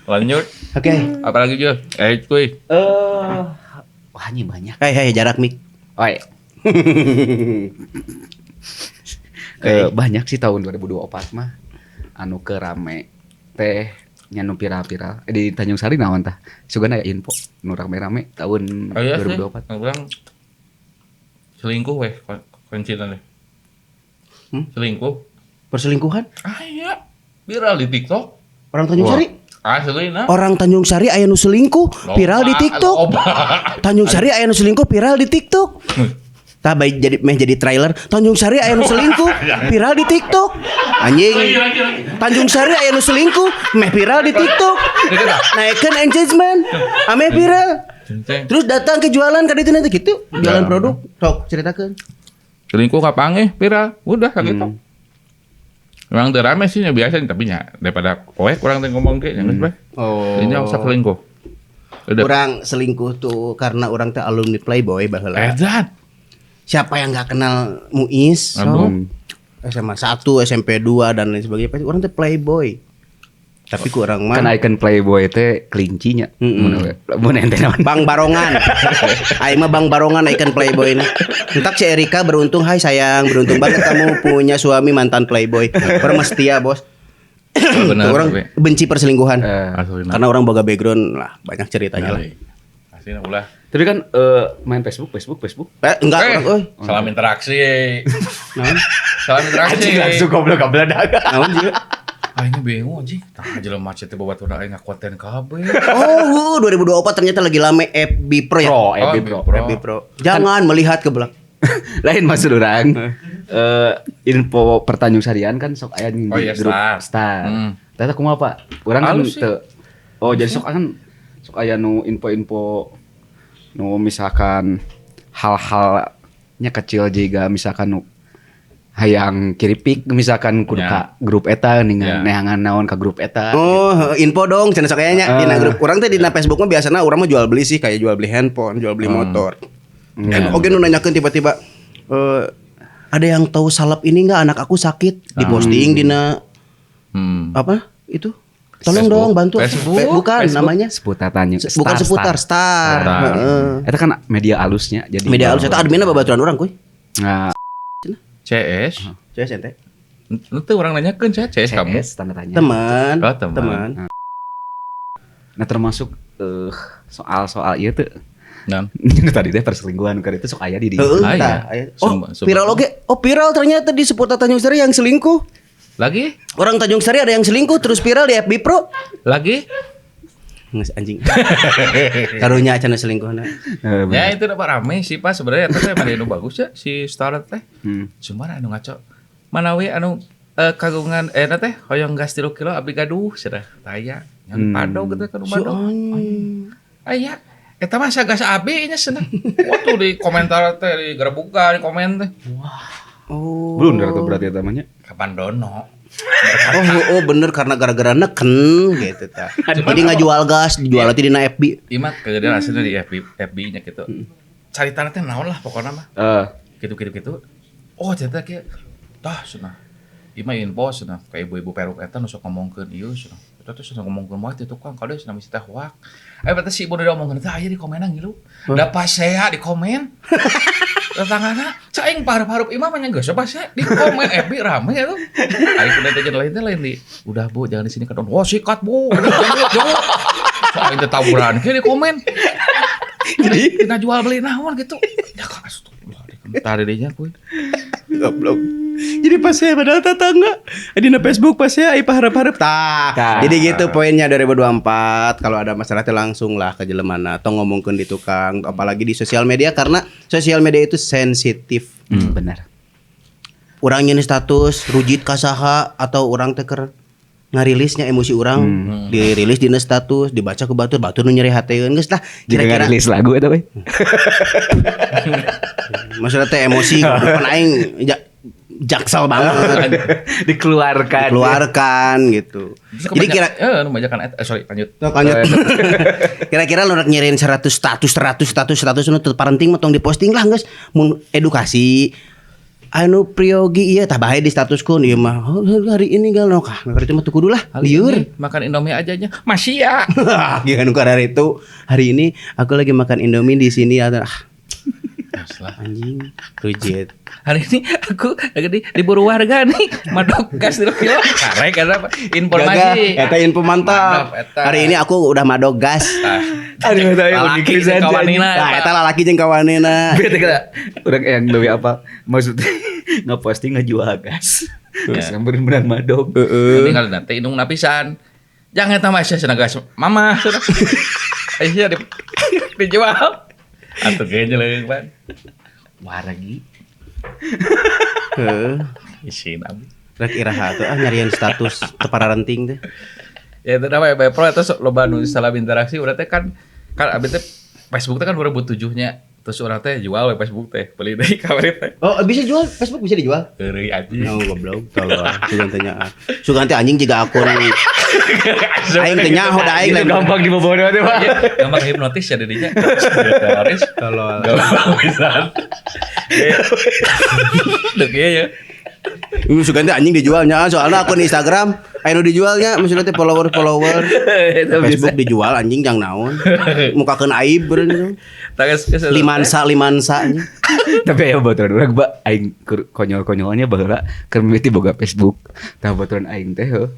Lanjut. Oke. Apalagi Jul? Kuy. Wah, ini banyak. Hei, jarak mik. Oi. Banyak sih tahun 2024 mah anu ke rame teh nya nu viral-viral. Di Tanjung Sari naon tah? Sugan aya info nu rame-rame tahun 2024. Sih. Urang selingkuh weh kuncina teh. Selingkuh. Perselingkuhan? Ah iya. Viral di TikTok. Orang Tanjung Sari? Asli nah. Orang Tanjung Sari aya nu selingkuh, viral di TikTok. Tanjung Sari aya nu selingkuh, viral di TikTok. Tah baik jadi meh jadi trailer Tanjung Sari aya nu selingkuh, viral di TikTok. Anjing. Tanjung Sari aya nu selingkuh, meh viral di TikTok. Naikkan engagement, ame viral. Terus datang ke jualan ka ditu nanti gitu, jualan produk. Sok ceritakeun. Selingkuh kapanggih viral, udah ka gitu. Memang teu rame sih nya biasa tapi nya daripada poek urang teh ngomong ge nya geus bae. Oh. Ini usah selingkuh. Udah. Urang selingkuh tuh karena urang teh alumni Playboy baheula. Edan. Siapa yang enggak kenal Muis? So, SMA 1, SMP 2 dan lain sebagainya. Pasti urang teh Playboy. Tapi kurang mah. Kan icon Playboy teh kelincinya. Mun ente naon? Bang Barongan. Aing mah Bang Barongan icon Playboy na. Entak si Erika beruntung, hai sayang, beruntung banget kamu punya suami mantan Playboy. Orang mah setia, Bos. Benar, orang benci perselingkuhan. Karena Karena orang boga background lah, banyak ceritanya lah. Aslinya ulah. Tapi kan main Facebook. Enggak, orang euy. Salam interaksi. Naon? Salam interaksi. Anjing langsung goblok gabledag. Naon juga? Aing bingung anjing. Tah jelema macet teh babaturan aing ngakonten kabeh. Oh, 2024 ternyata lagi lame FB Pro ya. Pro, FB Pro. FB Pro. Jangan melihat ke belakang. Lain maksud orang. Info pertanjung Sarian kan sok aya di grup Star. Tah kumaha Pak? Urang kan teu. Oh, jadi sok kan sok aya nu info-info nu misalkan hal-halnya kecil juga misalkan nu hayang kiripik misalkan kudu ka grup eta ningan neangan naon ka grup eta. Oh, gitu. Info dong cenah sok aya nya dina grup. Urang teh dina Facebook mah biasana urang mah jual beli sih kayak jual beli handphone, jual beli motor. Oge nu nanyakeun tiba-tiba ada yang tahu salep ini enggak, anak aku sakit, diposting dina apa itu? Tolong Facebook. Dong bantu. Facebook. Bukan Facebook. Namanya seputar Tanjung. Bukan seputar Star. Eta kan media alusnya jadi. Media alus eta adminna babaturan urang kuy. Nah, CS. CS ente. Itu orang nanyakeun CS kamu. CS tanda tanya. Teman. Oh, teman. Nah, termasuk soal-soal ieu teh. Nah. Tadi teh perselingkuhan kan itu sok aya di dieu. Oh, viral oge. Oh, viral ternyata di seputar Tanjung Sari yang selingkuh. Lagi? Orang Tanjung Sari ada yang selingkuh terus viral di FB Pro. Lagi? Nges anjing. Karunya acan selingkuhna. Ya itu dapat rame sih Pak sebenarnya eta teh mah anu bagus ya si Star teh. Cuman anu ngaco. Mana we anu kagungan eta teh hoyong gas 3 kilo abdi gaduh cenah. Taya yang pado gitu kan pado. Aya eta mah sagas abi nya cenah. Waktu di komentar teh di gerebukan di komen teh. Wah. Oh. Blunder tuh berarti eta mah nya. Kapan dono. Oh bener karena gara-gara neken gitu ta. Jadi nggak jual gas, dijual nanti di FB. Iya mah kejadian aslinya di FB-nya gitu. Cari tanah teh naon lah pokoknya mah. Gitu. Oh ternyata kayak tah cenah. Ieu mah info cenah ka ibu-ibu peruk eta nu sok ngomongkeun ieu cenah. Eta teh cenah ngomongkeun wae teh tukang kade cenah misi teh hoak. Berarti si ibu udah ngomongkeun teh aya di komenan ngilu. Da pasea di komen. Tetangana, cai aing parup-parup imah mah geus pasea di komen FB rame atuh. Aing kudu teh lain teh lain di. Udah Bu, jangan di sini kadon. Wah, sikat Bu. Jauh. Sok aing teh taburan ke di komen. Jadi kita jual beli naon gitu. Ya kak astagfirullah di dinya kuy. Goblok. Jadi pas saya padahal tetangga di Facebook pas saya ai paharep-harep tah. Jadi gitu poinnya 2024 kalau ada masalah teh langsung lah ke jelemana atau ngomongkeun di tukang apalagi di sosial media karena sosial media itu sensitif. Benar. Urang nyeun status rujit ka saha atau urang teh keur ngarilisnya emosi urang dirilis dina status dibaca ke batur batur nu nyeri hateun geus lah kira-kira rilis lagu eta we. Maksudnya teh emosi bukan aing Jaksel banget. Dikeluarkan. Dikeluarkan gitu. Terus Jadi kira nu banyakan sorry lanjut. Lanjut. Kira-kira lu rek nyieun 100 status 100 status 100 nu teu parenting mah tong diposting lah geus mun edukasi anu priyogi ieu tah bae di statuskeun ieu mah oh, hari ini gal no kah hari itu mah teu kudu lah Hari lieur. ini makan Indomie aja nya. Masih ya. Gimana hari itu hari ini aku lagi makan Indomie di sini atau Lah. anjing rujit. Hari ini aku lagi di diburu warga nih, madog gas di kilo. Karek ada apa? Informasi. Gagah, eta info mantap. Mantap, eta. Hari ini aku udah madog gas. Tah. Aduh, tapi Lalaki unik pisan, jeung kawanina Nah, eta. eta lalaki jeung kawanina. Bete kira urang yang lebih apa? Maksudnya ngeposting ngejual gas. Terus samperin menang madog. Tinggal nanti indung napisan. Jangan eta mah sia cenah gas mama. Cenah. Aisyah dijual. Atuh ge nyeleung pan. Wargi Heeh. isin abi. Rek iraha atuh ah nyarian status teu pararenting teh. Ya itu namanya Bay Pro itu loba nu salah interaksi urang teh kan kan abi teh Facebook teh kan 2007 nya. Terus urang teh jual we Facebook teh, beli deui kamari teh. Oh, bisa jual Facebook bisa dijual? Heureuy anjing. No, goblok. Tolong. Sugan teh nyaa. Sugan teh anjing jiga akun aing teh nyaho da aing Itu lain. gampang dibobodo teh, Pak. Iya, gampang hipnotis ya dedinya. Teroris. Tolol. Gampang pisan. Dek ieu ya. Sugan teh anjing dijualnya soalnya akun Instagram aya nu dijualnya maksudnya teh follower-follower. Itu bisa. Facebook dijual anjing jang naon. Mukakeun aib beureun. Tah geus geus- Limansa limansa anjing. Tapi aya baturan urang ba aing keur konyol-konyolnya baheula keur mimiti boga Facebook. Tah baturan aing teh heuh.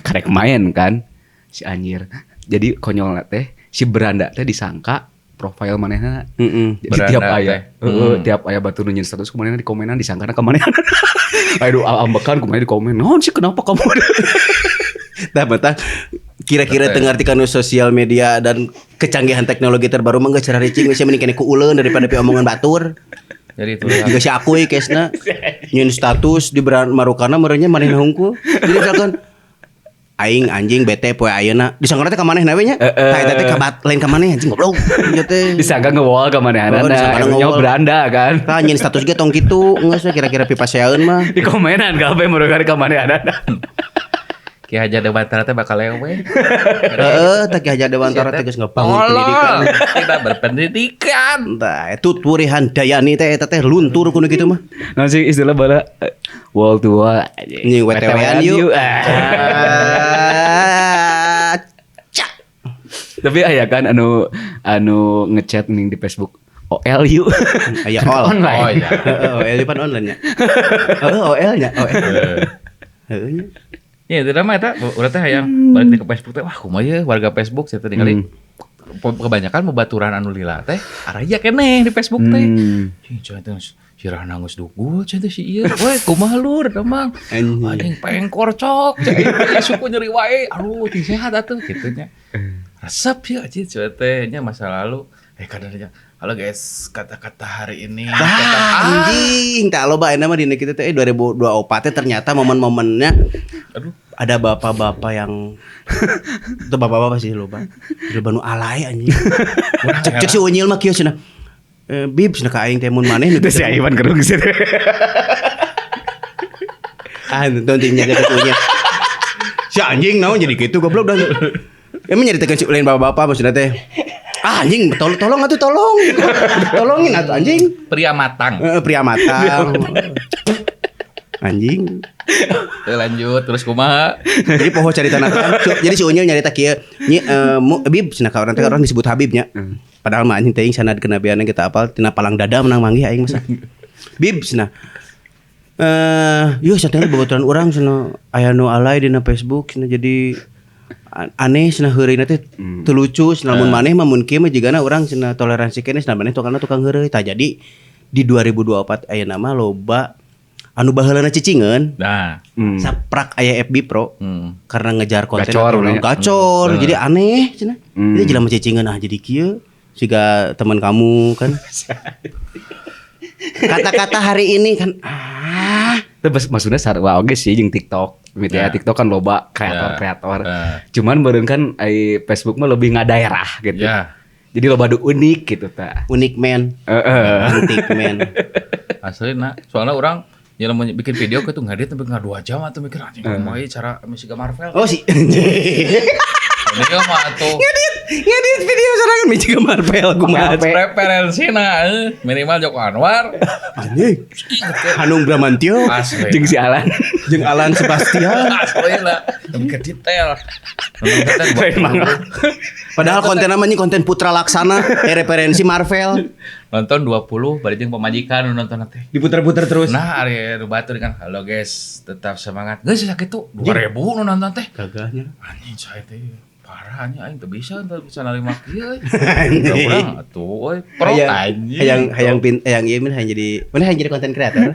Karek main kan si anjir. Jadi konyolna teh si beranda teh disangka profil manehna. Heeh. Jadi Beranda tiap aya, teh. heeh, tiap aya batur nu nyeun status kumanehna di komenan disangkana ka manehna. Aduh ambekan kumanehna di komen. Naon sih kenapa kamu? Tah betah kira-kira teu ngarti kanu sosial media dan kecanggihan teknologi terbaru mah geus cararicing geus mending kene ku uleun daripada pi omongan batur. Jadi itu lah. Juga si akuy kesna nyeun status di marukana meureunnya manehna hungkul. Jadi misalkan aing anjing bete poe ayeuna disangkana teh ka manehna we nya. Tah eta teh ka lain ka maneh anjing goblok. Ieu teh. Disangka ngewall ka manehna. Oh, disangka Nya ngewall. beranda kan. Tah nyeun status ge tong kitu geus we kira-kira pipaseaeun mah. Di komenan kabeh merukan ka manehna. Ki Hajar Dewantara teh bakal lewe. Heeh, tah Ki Hajar Dewantara teh geus ngabangun pendidikan. Tolol, tidak berpendidikan. Tah, itu Turihan Dayani teh eta teh luntur kudu kitu mah. Nah sih istilah bala wall to wall. Ini WTW-an yuk. Ah. Ah, cak. Tapi aya kan anu anu ngechat ning di Facebook OL yuk. Aya all. Online. Oh iya. Heeh, OL pan online nya. Heeh, OL nya, OL. Heeh nya. Ya itu mah eta urang teh hayang balik ke Facebook teh wah kumaha ye warga Facebook saya teh ningali kebanyakan babaturan anu lila teh araya keneh di Facebook teh. Cing cenah teh sirah geus dugul cenah teh si ieu. We kumaha lur damang. Anjing. Anjing pengkor cok. Cek suku nyeri wae. Aduh teu sehat atuh kitu nya. Resep ya anjing cenah teh nya masa lalu. Kadang halo guys, kata-kata hari ini. Kata, Anjing, tak loba ayeuna mah dina kitu teh 2024 teh ternyata momen-momennya aduh. ada bapak-bapak yang itu bapak-bapak sih loba. Loba nu alay anjing. Cek cek si Unyil mah kieu cenah. Bib cenah ka aing teh mun maneh nu Itu si Iwan kerung sih. Ah, nonton timnya ke Unyil. Si anjing naon jadi gitu goblok dah. Emang nyaritakeun si lain bapak-bapak maksudnya teh. Ah anjing, tolong tolong atuh tolong. Tolongin atuh anjing. Pria matang. Pria matang. Anjing. Lanjut terus kumaha? Jadi poho carita na teh. Jadi si Unyil nyarita kieu, nyi Bib cenah ka urang teh urang disebut Habib nya. Padahal mah anjing teuing sanad kenabianna kita apal tina palang dada menang manggih aing masa. Bib cenah. Yeuh sateunya babaturan urang cenah aya nu alay dina Facebook cenah jadi aneh cenah heureuyna teh teu lucu cenah lamun maneh mah mun kieu mah jigana urang cenah toleransi keneh cenah maneh tukangna tukang heureuy. Tah jadi di 2024 ayeuna mah loba anu baheulana cicingeun. Nah, Saprak aya FB Pro. Karena ngejar konten Gacor, atau ya. gacor jadi aneh cenah. Jadi jelema cicingeun ah jadi kieu siga teman kamu kan. Kata-kata hari ini kan ah Terus maksudnya sarua oge sih jeung TikTok. Gitu ya, Ya. TikTok kan loba kreator-kreator. Ya. Cuman beureun kan ai Facebook mah lebih ngadaerah gitu. Ya. Jadi loba nu unik gitu tah. Unik man. Unik man. Asli nah, soalnya orang ya lamun bikin video ke tuh ngedit sampai nggak 2 jam atau mikir anjing kumaha ieu cara musik Marvel. Oh sih. Ini mah atuh. Ngedit video sorangan Michigan Marvel kumaha. Referensi nah minimal Joko Anwar. Anjing. Hanung Bramantyo. Asli. Jeung si Alan. Jeung Alan Sebastian. Asli lah. Lebih ke detail. Padahal konten namanya konten Putra Laksana, referensi Marvel. Nonton 20 bari jeung pamajikan nonton teh. Diputer-puter terus. Nah, ari nu batur kan. Halo guys, tetap semangat. Geus sakitu 2000 nu nonton teh. Gagahnya. Anjing saya teh parah anjing aing teu bisa narima kieu. Urang atuh euy. Pro anjing. Hayang hayang ieu min hayang jadi mana hayang jadi konten kreator.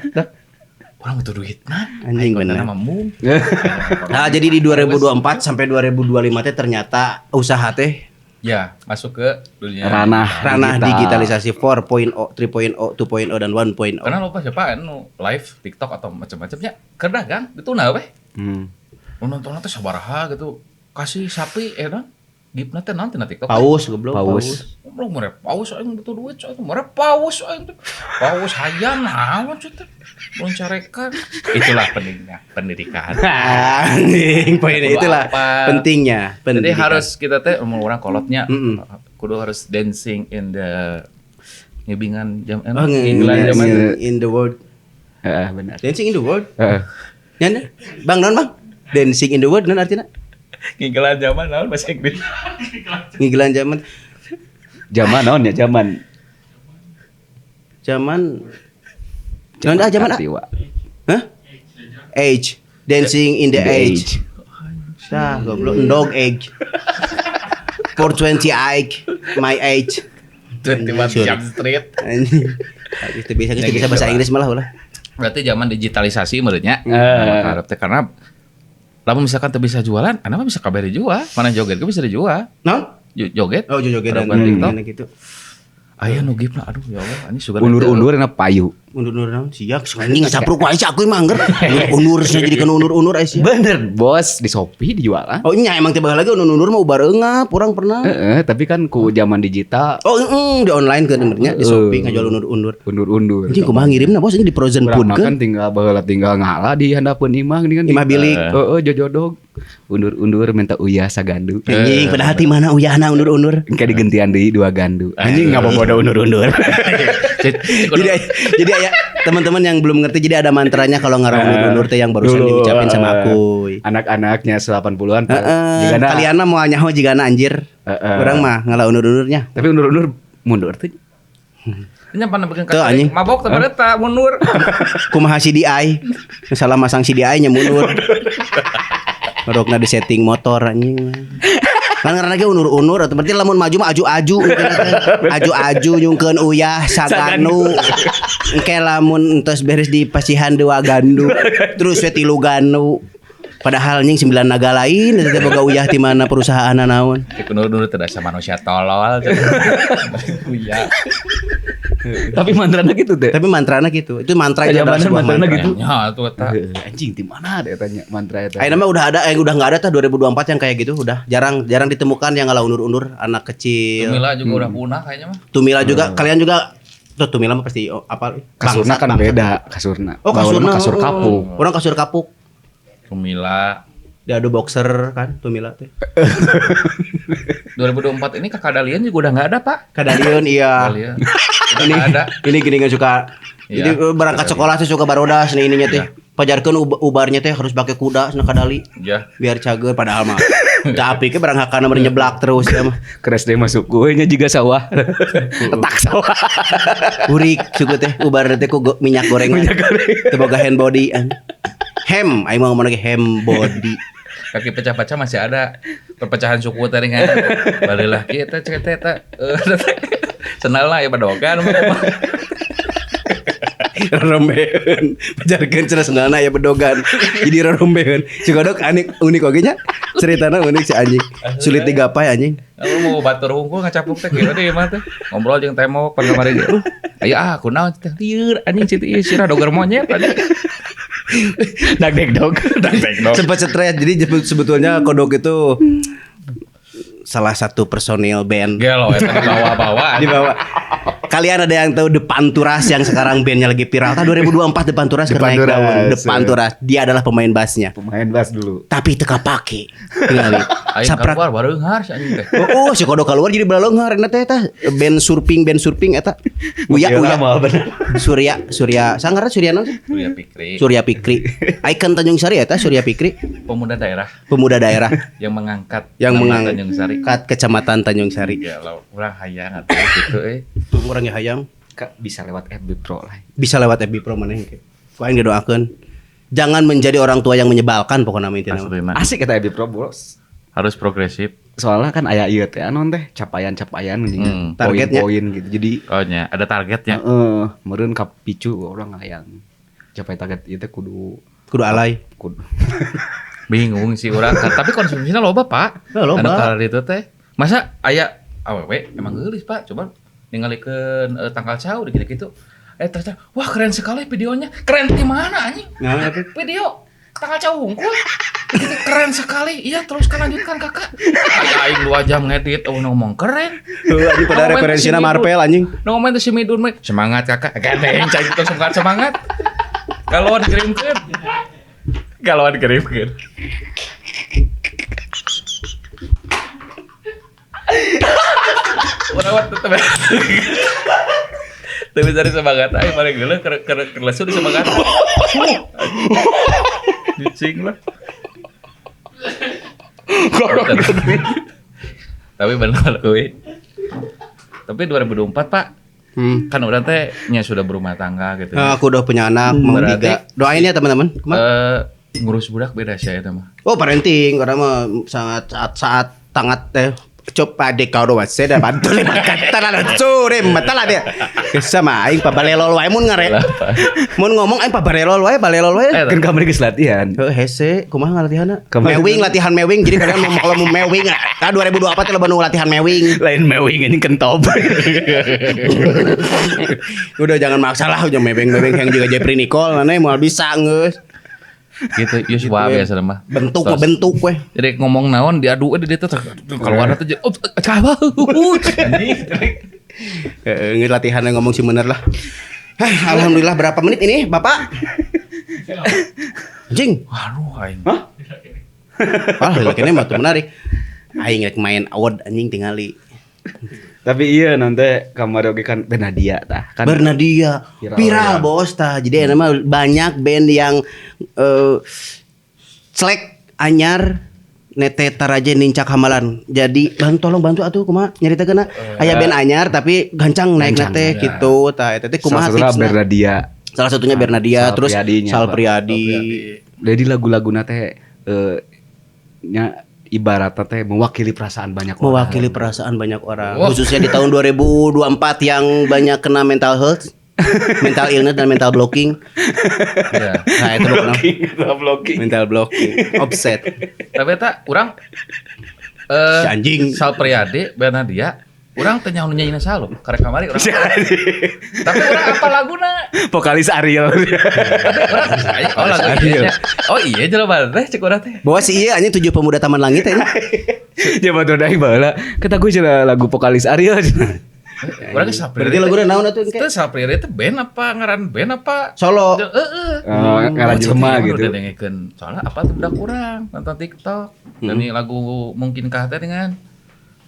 Urang butuh duitna. Anjing bener. Nah, jadi di 2024 sampai 2025 teh ternyata usaha teh ya masuk ke dunia ranah digitalisasi 4.0, 3.0, 2.0 dan 1.0. Karena lupa siapa anu live TikTok atau macam-macamnya keur dagang dituna we. Nonton teh sabaraha gitu. Kasih sapi gipna teh naon tina TikTok. Paus goblok paus. Goblok mere paus aing butuh duit aing mere paus aing teh. Paus hayam naon cuy teh. Mun carekan. Itulah pentingnya pendidikan. Anjing poinnya itulah pentingnya pendidikan. Jadi harus kita teh umur orang kolotnya kudu harus dancing in the ngibingan jam zaman in the world. Heeh benar. Dancing in the world. Heeh. Nya Bang naon Bang? Dancing in the world naon artinya? Ngigelan zaman naon bahasa Inggris. Ngigelan zaman. Zaman naon ya zaman. Zaman naon ah zaman ah? Hah? Age. Dancing in the age. Tah goblok dog age. 420 age, my age. 21 Jump Street. Itu bisa bahasa Inggris malah ulah. Berarti zaman digitalisasi menurutnya. Harap teh karena lamun misalkan teu bisa jualan, anda mah bisa kabeh dijual. Mana joget ge bisa dijual. Naon? Joget. Oh, joget dan gitu. Aya nu gipna aduh ya Allah, anjing sugan. Undur-undur enak payu. Undur-undur naon? Siap, anjing ngacapruk wae aku mah angger. Undur cenah jadi kana undur-undur aya sia. Bener, bos, di Shopee dijualan. Oh nya emang tiba lagi undur-undur mah ubar eungap, urang pernah. Heeh, tapi kan ku zaman digital. Oh, heeh, di online kan benernya di Shopee ngajual undur-undur. Undur-undur. Anjing kumaha ngirimna bos ini di frozen food kan tinggal baheula tinggal ngala di handapeun imah gini kan. Imah bilik. Heeh, jojodog. Undur-undur minta uyah sagandu. Anjing padahal ti mana uyahna undur-undur. Engke digentian deui 2 gandu. Anjing ngabobodo undur-undur. Jadi ya teman-teman yang belum ngerti jadi ada mantranya kalau ngarang undur-undur teh yang barusan diucapin sama aku. Anak-anaknya 80-an. Kalian mah moal nyaho jigana anjir. Urang mah ngala undur-undurnya. Tapi undur-undur mundur teh. Nya pan bikin kacau. Mabok teh eta mundur. Kumaha CDI? Salah masang CDI nya mundur. Rokna di setting motor anjing. Kan ngaranna ge unur-unur atau berarti lamun maju mah aju-aju aju-aju nyungkeun uyah saganu. Engke lamun entos beres di pasihan 2 gandu terus we 3 gandu. Padahal nying 9 naga lain eta teh boga uyah ti mana perusahaanna naon. Cek unur-unur teh dasar manusia tolol. Uyah. Tapi mantrana gitu teh. Tapi mantrana gitu. Itu mantra itu adalah sebuah mantra. Gitu. Ya, tuh eta. Anjing di mana ada tanya mantra eta. Ayeuna mah udah ada, udah enggak ada tah 2024 yang kayak gitu udah jarang ditemukan yang ngala undur-undur anak kecil. Tumila juga udah punah kayaknya mah. Tumila juga kalian juga tuh Tumila mah pasti apa? Kasurna kan beda, kasurna. Oh, kasurna kasur kapuk. Orang kasur kapuk. Tumila diadu boxer kan Tumila teh. 2024 ini Kakak Dalian juga udah enggak ada, Pak. Kadalian iya. Dalian. Ini ada. Ini gini enggak suka. Jadi berangkat sekolah sih suka barodas nih ininya teh. Pajarkeun ubarnya teh harus pakai kuda cenah kadali. Iya. Biar cager padahal mah. Tapi ke berangkatna nyeblak terus ya mah. Keres deh masuk gue nya juga sawah. Retak sawah. Urik suku teh ubar teh ku minyak gorengan. Minyak goreng. Teu boga hand body. Hem, aing mau ngomong lagi hem body. Kaki pecah-pecah masih ada perpecahan suku teh ringan. Balilah kieu teh cek teh eta. Senal lah ya bedogan. Rorombeun. Pajarkeun cenah senalna ya bedogan. Jadi rorombeun. Si kodok unik oge nya. Ceritana unik si anjing. Sulit digapai anjing. Lu mau batur hungkul ngacapuk teh kieu teh mah teh. Ngobrol jeung tembok pan kamari ge. Aya ah kunaon teh lieur anjing situ ieu sirah doger monyet anjing. Dag deg dog. Sempat stres. Jadi sebetulnya kodok itu salah satu personil band. Gelo eta dibawa-bawa. Dibawa. Kalian ada yang tahu The Panturas yang sekarang bandnya lagi viral? Tahun 2024 The Panturas naik daun. The Panturas, dia adalah pemain bassnya. Pemain bass dulu. Tapi teu kapake. Tingali. Aing keluar bareunghar si anjing teh. Oh, si kodo keluar jadi baleunghar eta teh eta band surfing eta. Uya uya. Surya Surya sangarna Surya naon sih? Surya Pikri. Surya Pikri. Icon Tanjung Sari eta Surya Pikri. Pemuda daerah. Pemuda daerah yang mengangkat Tanjung Sari. Kecamatan Tanjung Sari. Ya urang hayang atuh kitu euy. Urang ya hayang bisa lewat FB Pro lah. Bisa lewat FB Pro maneh engke. Ku aing didoakeun. Jangan menjadi orang tua yang menyebalkan pokoknya intinya. Asik eta FB Pro, Bos. Harus progresif. Soalnya kan aya ieu teh anon teh capaian-capaian geuning. Targetnya poin-poin gitu. Jadi oh nya, ada targetnya. Heeh, meureun kapicu urang hayang capai target ieu teh kudu alay. Kudu. Bingung sih urang, tapi konsumsinya loba, Pak. Loba. Anu kalar itu teh. Masa aya awewe emang geulis, Pak. Coba ningalikeun tanggal cau gitu-gitu. Ternyata wah keren sekali videonya. Keren di mana anjing? Nah, video tanggal cau hungkul. Gitu, keren sekali. Iya, teruskan lanjutkan kakak. Aing 2 jam ngedit, oh ngomong keren. Heuh anjing pada referensina Marvel anjing. Ngomong teh si Midun mah semangat kakak. Gandeng cai itu semangat semangat. Kalau dikirimkeun. Kalau dikirimkeun. Urang tetep. Tapi dari semangat aing paling geuleuh keur lesu di semangat. Dicing lah. Tapi benar kuy. Tapi 2024 Pak. Kan urang teh nya sudah berumah tangga gitu. Nah, aku udah punya anak mau 3. Doain ya teman-teman. Ngurus budak beda sih eta mah. Oh, parenting urang mah sangat saat sangat teh coba dek kau doa saya dah bantu lima kata lah sore mata lah dia sama aing pabalelol wae mun ngare mun ngomong aing pabalelol wae balelol wae kan kamari geus latihan heuh hese kumaha ngalatihanna mewing latihan mewing jadi kalian mau kalau mau mewing ah 2024 teh loba nu latihan mewing lain mewing anjing kentop udah jangan maksa lah udah mewing yang juga Jeffrey Nicole maneh moal bisa geus gitu Yuswa gitu, biasa mah bentuk mah bentuk weh jadi ngomong naon diadu di dieu teh keluar teh heeh latihan ngomong si bener lah. Alhamdulillah berapa menit ini Bapak? Anjing. Waduh aing. Hah? Ah, kene mah tuh menarik. Aing rek main award anjing tingali. Tapi iya nanti kamari oge kan Bernadia tah kan. Bernadia viral bos tah. Jadi enak mah banyak band yang selek anyar nete taraje nincak hamalan. Jadi bang tolong bantu atuh kumaha nyaritakeun aya band anyar tapi gancang naik nate gitu tah eta teh kumaha tipsna. Bernadia. Salah satunya Bernadia terus Sal Priadi. Jadi lagu-laguna teh nya ibaratnya teh mewakili perasaan banyak orang. Mewakili perasaan banyak orang. Wow. Khususnya di tahun 2024 yang banyak kena mental health, mental illness dan mental blocking. Yeah. Nah, itu blocking, mental blocking. Mental blocking, offset. Tapi eta urang si anjing Sal Priadi, Bernadia, urang teh nyaho nyanyi saha lho, karek kamari urang. Tapi urang apa laguna? Vokalis Ariel. Tapi urang oh lagu ieu. Oh iya jelema teh cek urang teh. Bawa si ieu anjing 7 pemuda Taman Langit teh. Ya batur deui baheula. Kata gue cenah lagu vokalis Ariel. Urang geus Sal Priadi. Berarti laguna naon atuh engke? Teu Sal Priadi teh band apa ngaran band apa? Solo. Heeh. Ngaran jelema gitu. Udah dengekeun. Soalna apa tuh budak urang nonton TikTok. Dan lagu Mungkinkah teh dengan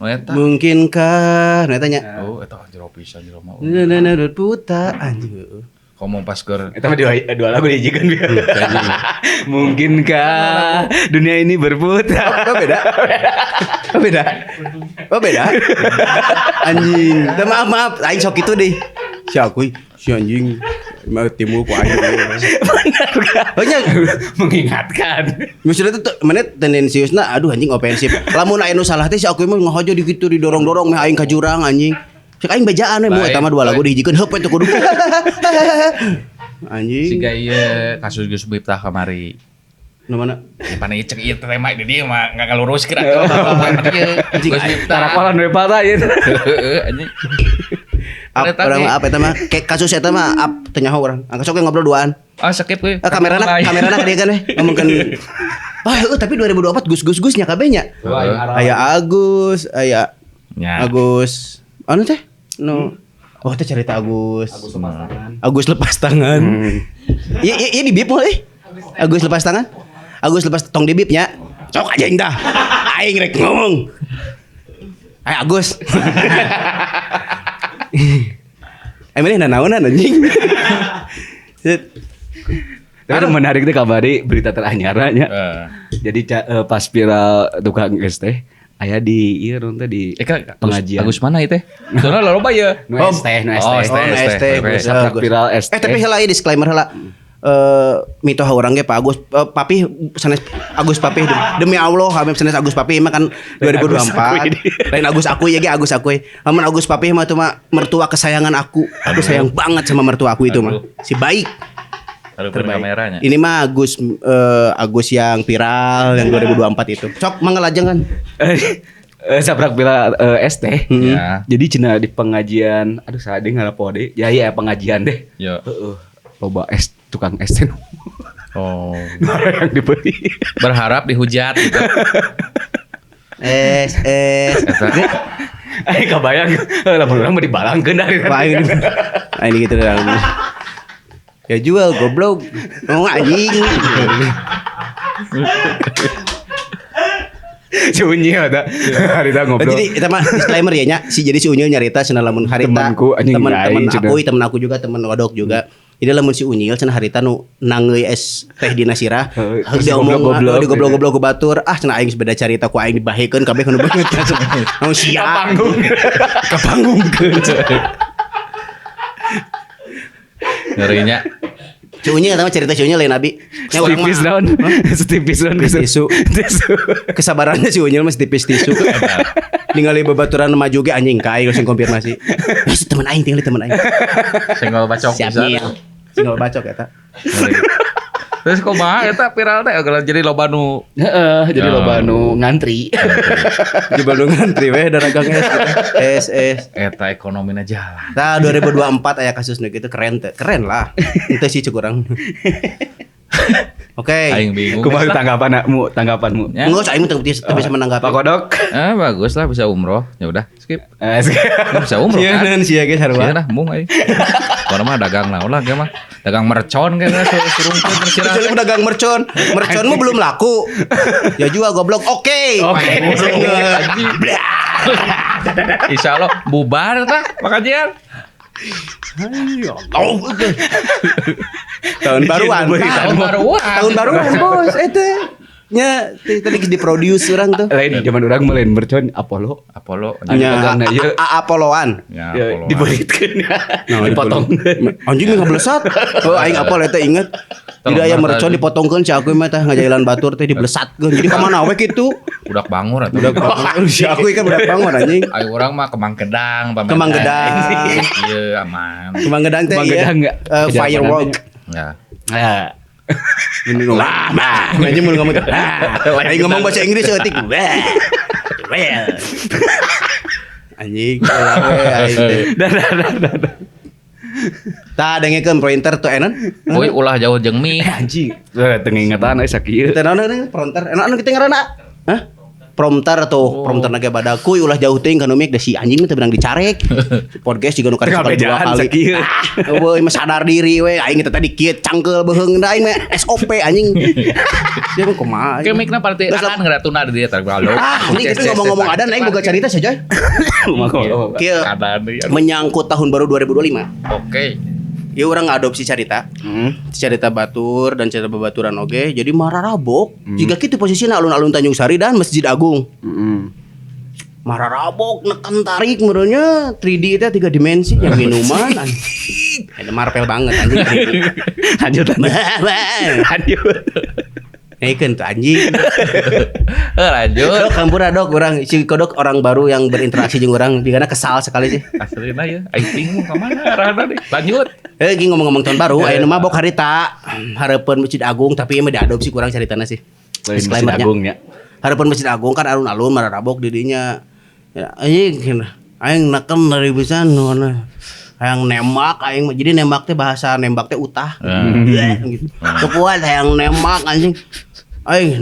Eta. Mungkinkah nah tanya. Oh, eta jero pisan jero mah. Na puta anjing. Ngomong pas keur eta mah dua lagu dijikan. Mungkinkah dunia ini berputar. Oh, beda. Oh, beda. Oh, beda. Anjing. Teu maaf, aing sok kitu deh. Si aku si anjing mah timbul ku aing. Benar kan? Banyak mengingatkan. Maksudnya tuh mana tendensiusna aduh anjing ofensif. Lamun aya nu salah teh si aku mah ngahojo di kitu didorong-dorong meh aing ka jurang anjing. Cek aing bejaan we mu eta mah dua lagu dihijikeun heup we teu kudu. Anjing. Siga ieu kasus Gus Miftah kamari. Nu mana? Ya pan ieu cek ieu tema di dieu mah enggak ngaluruskeun atuh. Gus Miftah. Tarakolan we patah ieu. Heeh anjing. Orang apa eta mah kayak kasus eta mah ap teu nyaho urang. Angkat sok ngobrol duaan. Ah skip we. Kamerana ka dieu kan we ngomongkeun Ah, tapi 2024 Gus-gus-gus nya kabeh nya. Aya Agus, aya Agus. Anu teh? No. Oh, teh cerita Agus. Agus lepas tangan. Agus lepas tangan. Iya, iya di bip moal euy. Agus lepas tangan. Agus lepas tong di bip nya. Cok aja dah. Aing rek ngomong. Ayo Agus. Emang ini naonan anjing. Tapi menarik teh kabari berita teranyar nya. Jadi pas viral tukang es teh aya di ieu teh di pengajian. Agus mana ieu teh? Soalna loba ya. Nu es teh, nu es teh. Oh, viral es teh. Tapi heula ieu disclaimer heula. Mitoha urang ge Pak Agus Papih sanes Agus Papih demi Allah kami sanes Agus Papih mah kan 2024. Lain Agus aku ya ge Agus aku. Amun Agus Papih mah itu mah mertua kesayangan aku. Aku sayang banget sama mertua aku itu mah. Si baik. Terbaik. Ini mah Agus Agus yang viral yang 2024 itu. Sok mangga kan. Sabrak viral es teh. Ya. Jadi cenah di pengajian, aduh salah deui ngarapo deui. Ya iya pengajian deh. Ya. Heeh. Loba es tukang es teh. Oh. Yang dibeli. Berharap dihujat gitu. Es es. Aing kabayang lamun urang mah dibalangkeun dari. Aing gitu dah. Ya jual goblok. Ngomong anjing. Si Unyil ada. Harita ngobrol. Jadi eta mah disclaimer ya nya. Si jadi si Unyil nyarita cenah lamun harita teman-teman aku, teman aku juga, teman Odok juga. Jadi lamun si Unyil cenah harita nu nangeui es teh dina sirah, diomong digoblok-goblok ku batur, ah cenah aing beda carita ku aing dibahekeun kabeh nu beungeut. Naon sia panggung. Ka panggungkeun. Ngerinya. Si Unyil eta mah cerita si Unyil lain abi. Setipis daun. Setipis daun tisu. Kesabarannya si Unyil mah setipis tisu. Ningali babaturan maju ge anjing ka aing langsung konfirmasi. Eh teman aing tinggal teman aing. Senggol bacok bisa. Senggol bacok eta. Terus kumaha eta viral teh jadi loba nu heeh, jadi loba nu ngantri. Jadi loba nu ngantri we dagang es es. Eta ekonomina jalan. Nah 2024 aya kasus nu kitu keren teh. Keren lah. Henteu sih cek urang. Oke. Aing bingung. Kumaha tanggapanmu? Tanggapanmu? Enggak, aing teu bisa menanggapi. Pak Kodok. Bagus lah bisa umroh. Ya udah, skip. Bisa umroh kan. Sieun sia ge sarua. Sieun lah mung aing. Kono mah dagang naon lah ge mah. Dagang mercon kayaknya surungkeun tersirat. Kecuali dagang mercon. Merconmu belum laku. Ya juga goblok. Oke. Oke. Insyaallah bubar tah makajian. Tahun baruan. Tahun baruan bos eta. Nya tadi diproduce urang tuh. Lain zaman urang mah lain mercon Apollo. Apollo. Nya Apolloan. Ya, Apolloan. Dibelitkeun ya. Dipotongkeun. Anjing ngablesat. Oh aing apal eta inget. Tidak aya mercon dipotongkeun si aku mah tah ngajailan batur teh diblesatkeun. Jadi ka mana we kitu? Budak bangor atuh. Budak bangor. Si aku kan budak bangor anjing. Ayo urang mah Kemang Gedang, Kemang Gedang. Iya aman. Kemang Gedang teh ieu. Firework. Ya. Ya. Lah, bah. Anjing mun ngomong. Aing ngomong bahasa Inggris eutik. Well. Anjing, aing teh. Dah dah. Tah dengekeun pointer tuh enan. Euy ulah jauh jeung mie. Anjing. Teu ngingetan euy sakieu. Teh naon prompter. Enak anu kita ngaranna. Hah? Prompter tuh, prompter naga badakuy ulah jauh teuing kana mic da si anjing mah teu beunang dicarek. Podcast juga nu karek sekali dua kali. Euy mah sadar diri we aing teh tadi kieu cangkeul beuheung da aing mah SOP anjing. Dia mah kumaha. Ke mic-na parti adan ngaratuna di dieu teh. Ah, ini kita ngomong-ngomong adan aing boga carita sia coy. Kieu menyangkut tahun baru 2025. Oke. Ya orang ngadopsi carita. Carita batur dan carita babaturan oge. Jadi mararabok. Jika kitu posisinya alun-alun Tanjung Sari dan Masjid Agung. Mararabok neken tarik merenya 3D itu 3 dimensi yang minuman. Anjing. Ada Marvel banget anjing. Lanjut lanjut. Ngekeun tuh anjing. Lanjut. Dok hampura dok urang si Kodok orang baru yang berinteraksi jeung urang digana kesal sekali sih. Aslina ya, aing bingung ka mana arahna deui. Lanjut. Gini ngomong-ngomong tahun baru, aya nu mabok harita hareupeun Masjid Agung tapi ieu mah diadopsi kurang caritana sih. Masjid Agung nya. Hareupeun Masjid Agung kan alun-alun mararabok di dinya. Ya anjing aing neken dari pisan hayang nembak aing jadi nembak teh bahasa nembak teh utah. Gitu. Kepuan hayang nembak anjing. Aing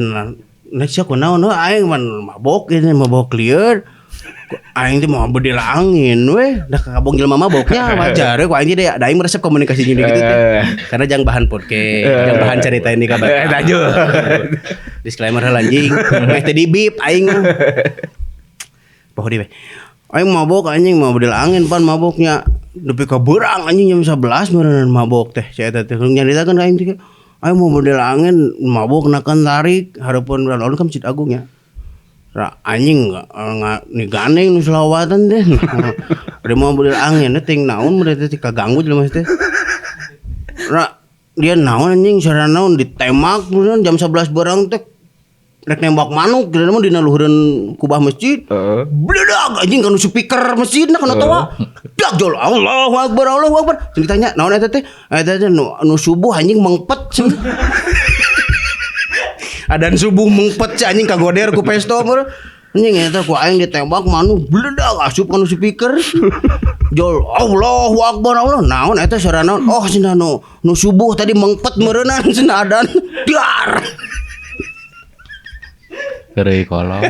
nah sia kunaon aing man mabok ini mabok lieur. Aing teh mau bedil angin weh, dah kabong jelema maboknya wajar we ku aing teh da aing meresep komunikasi gini gitu teh. Karena jangan bahan podcast, jangan bahan cerita ini kabar. Lanjut. Disclaimer heula anjing. Meh teh dibip aing mah. Poho deui we. Aing mabok anjing mau bedil angin pan maboknya. Nepi ka beurang anjing jam 11 meureun mabok teh. Sia eta teh nyaritakeun ka aing teh. Aing mau bedil angin mabok nakan tarik hareupeun alun ka Masjid Agung ya. Ra anjing enggak nih gandeng nu selawatan deh. Udah mau bedil angin teh naon meureun teh kaganggu jelema teh. Ra dia naon anjing sarana naon ditembak meureun jam 11 barang teh rek nembak manuk geus mah dina luhureun kubah masjid. Bledag anjing kana speaker masjidna kana tawa. Dak jol Allahu Akbar Allahu Akbar. Ceuk ditanya naon eta teh? Eta teh nu subuh anjing mengpet. Adan subuh mengpet si anjing kagoder ku pesto meureun. Anjing eta ku aing ditembak manuk bledag asup kana speaker. Jol Allahu Akbar Allah naon eta suara naon? Oh cenah nu subuh tadi mengpet meureunan cenah adan. Dar. Keureuy kolong.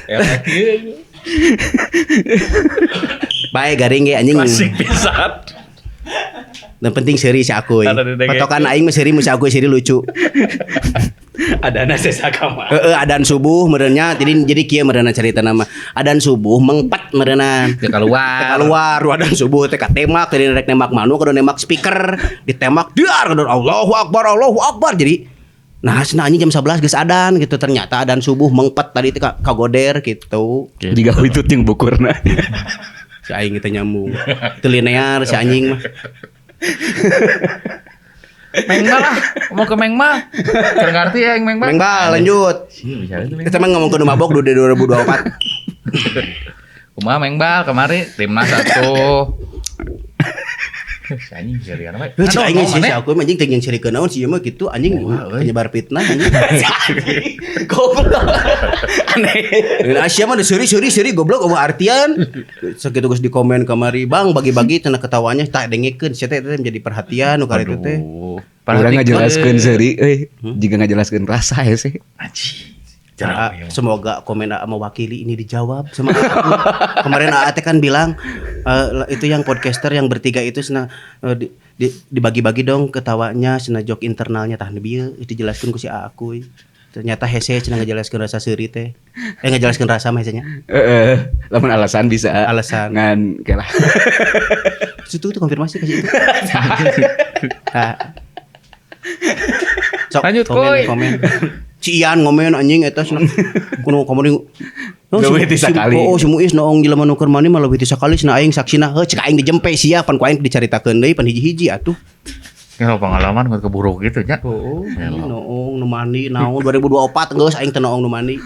Era kieu. Bae garing ge anjing. Klasik pisan. Yang penting seri si aku. Patokan aing mah seri mun si aku seri lucu. Adana sesakama. Heeh, adan subuh meureunnya. Jadi kieu meureunna carita nama. Adan subuh mengpet meureunna. Teu kaluar. Teu kaluar adan subuh teh katemak tadi rek nembak manuk kudu nembak speaker, ditembak dar kudu Allahu Akbar Allahu Akbar. Jadi nah cenah anjing jam 11 geus adan gitu ternyata adan subuh mengpet tadi teh kagoder gitu. Jiga hitut jeung bukurna. Si aing teh nyambung. Teu linear si anjing mah. Mengbal lah, mau ke Mengbal. Keur ngarti ya yang Mengbal. Mengbal lanjut. Kita mah ngomong ke nu mabok di 2024. Kumaha Mengbal kemarin timnas atuh. Si anjing serian we. Heuh cek aing sih si aku anjing teh jeung serikeun naon si ieu mah kitu anjing penyebar fitnah anjing. Goblok. Aneh. Asia mah seri goblok eueuh artian. Sakitu geus di komen kamari, Bang bagi-bagi cenah ketawanya tak dengekeun sia teh menjadi perhatian nu kartu teh. Urang ngajelaskeun seuri euy, jiga ngajelaskeun rasa ya sih. Anjing. Semoga komen AA mewakili ini dijawab sama aku. Kemarin AA teh kan bilang itu yang podcaster yang bertiga itu sena dibagi-bagi dong ketawanya sena jok internalnya tah bieu dijelaskeun ku si AA aku. Ternyata hese cenah ngajelaskeun rasa seuri teh. Ngajelaskeun rasa mah hesenya. Heeh, lamun alasan bisa. Alasan. Ngan kelah. Situ tuh konfirmasi ke situ. Nah. Sok, lanjut komen. Si Ian ngomen anjing eta cenah kuno kamari leuwih ti sakali. Oh, si Muis noong jelema nu keur mandi mah leuwih ti sakali cenah aing saksina heuh cek aing dijempe sia pan ku aing dicaritakeun deui pan hiji-hiji atuh. Ya pengalaman kuat keburuk gitu nya. Heeh, noong nu mandi naon 2024 geus aing teh noong nu mandi.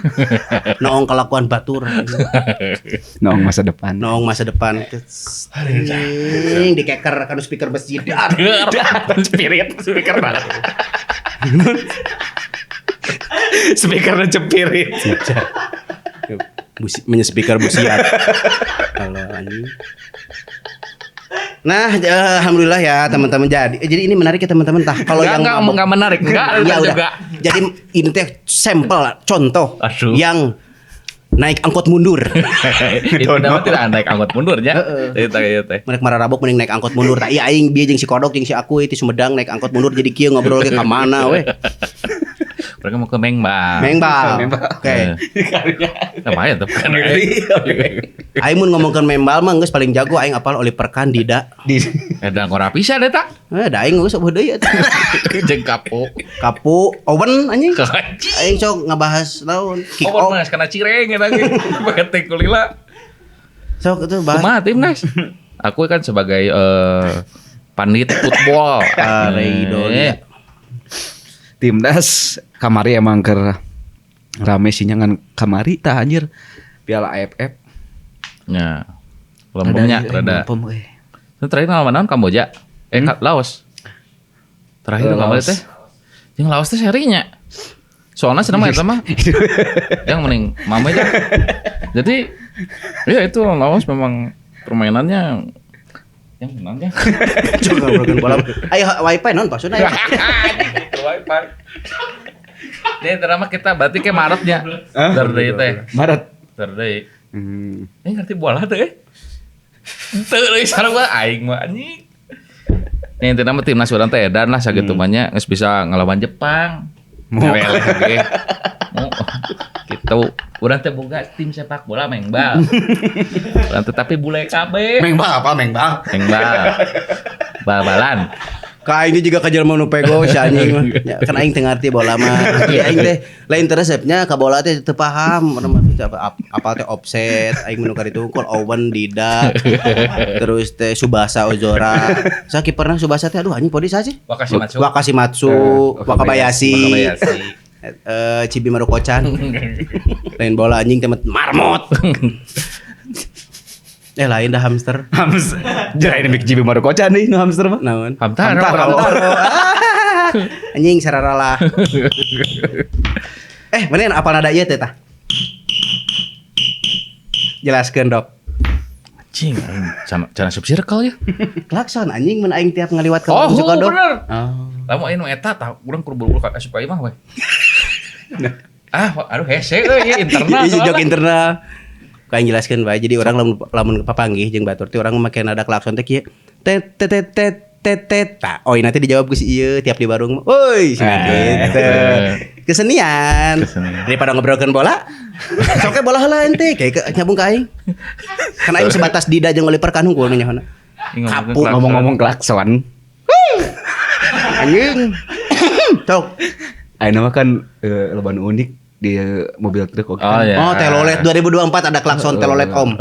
Noong kelakuan batur. Noong masa depan. Noong masa depan. Anjing dikeker kana speaker masjid. Spirit speaker banget. Speakernya cepirit. Menyespeaker busiat. Kalau anjing. Nah, alhamdulillah ya teman-teman jadi. Jadi ini menarik ya teman-teman. Tah kalau yang enggak menarik enggak ya udah. Juga. Jadi ini teh sampel contoh. Aduh. Yang naik angkot mundur. Itu nama tidak naik angkot mundur nya. Heeh. Mereka marah rabok mending naik angkot mundur. Tah iya aing bieu jeung si Kodok jeung si aku ti Sumedang naik angkot mundur jadi kieu ngobrol ke ka mana we. Mereka mau ke Mengbal. Mengbal. Oke. Lumayan tuh kan. Aing mun ngomongkeun Mengbal mah geus paling jago aing apal Oliver Kahn Dida. Edan ngora pisan eta. Da aing geus eueuh deui eta. Jeung Kapu. Kapu Owen anjing. Aing sok ngabahas naon kick off. Owen mah kana cireng eta ge. Pakai teh kulila. Sok itu bahas. Kumaha timnas? Aku kan sebagai pandit football. Reidonia. Timnas kamari emang keur rame sih ngan kamari tah anjir Piala AFF. Ya. Lempemnya rada. Itu terakhir ngalaman naon Kamboja? Laos. Terakhir kamari teh. Jeung Laos teh serinya. Soalnya cenah mah eta mah. Yang mending mama aja. Jadi ya itu Laos memang permainannya Yang menang ya. Coba ngobrolkeun bola. Ayo wifi non pasuna ya. Itu wifi. Ini drama kita berarti kayak Maretnya. Terdeui teh. Maret. Terdeui. Ini ngerti bola teh. Teu deui sarua aing mah anjing. Ini intina mah timnas urang teh edan lah sakitu mah nya geus bisa ngelawan Jepang. Weleh ge. Gitu. Urang teh boga tim sepak bola mengbal. Urang teh tapi bule kabeh. Mengbal apa mengbal? Mengbal. Bal-balan. Ka aing juga ka jelema nu pego si anjing mah. Ya, kan aing teu ngarti bola mah. Jadi aing teh lain teu resepnya ka bola teh teu paham. Apa teh offset, aing menu ka ditu unggul Owen Dida. Terus teh Tsubasa Ozora. Sa kiperna Tsubasa teh aduh anjing podi saha sih? Wakashimatsu. Wakashimatsu, Wakabayashi. Chibi Maruko-chan. Lain bola anjing teh marmot. Lain dah hamster. Hamster. Jerain mik Chibi Maruko-chan nih nu hamster mah. Naon? Hamtaro. Anjing sararalah. Mana apa nada ieu teh tah? Jelaskeun, Dok. Anjing, cara sub circle ya. Klakson anjing mun aing tiap ngaliwat ka oh, Sukodok. Bener. Oh. Lamun aing nu eta tah urang kudu buru-buru ka asup ka imah we. Ah, aduh hese euy internal. Ieu jok internal. Kayak jelaskeun bae. Jadi orang lamun papanggih jeung batur teh urang make nada klakson teh kieu. Tet tet tet tet tet. Tah, oi nanti dijawab ku si ieu tiap di warung. Woi, si gitu. Kesenian. Daripada ngobrolkeun bola. Sok bola heula ente kayak nyambung ka aing. Kan aing sebatas Dida jeung Oliver Kahn hungkul nu nyahona. Kapuk ngomong-ngomong klakson. Anjing. Tok. Ayeuna mah kan loba nu unik di mobil truk oke. Oh, iya. Oh, telolet 2024 ada klakson telolet om.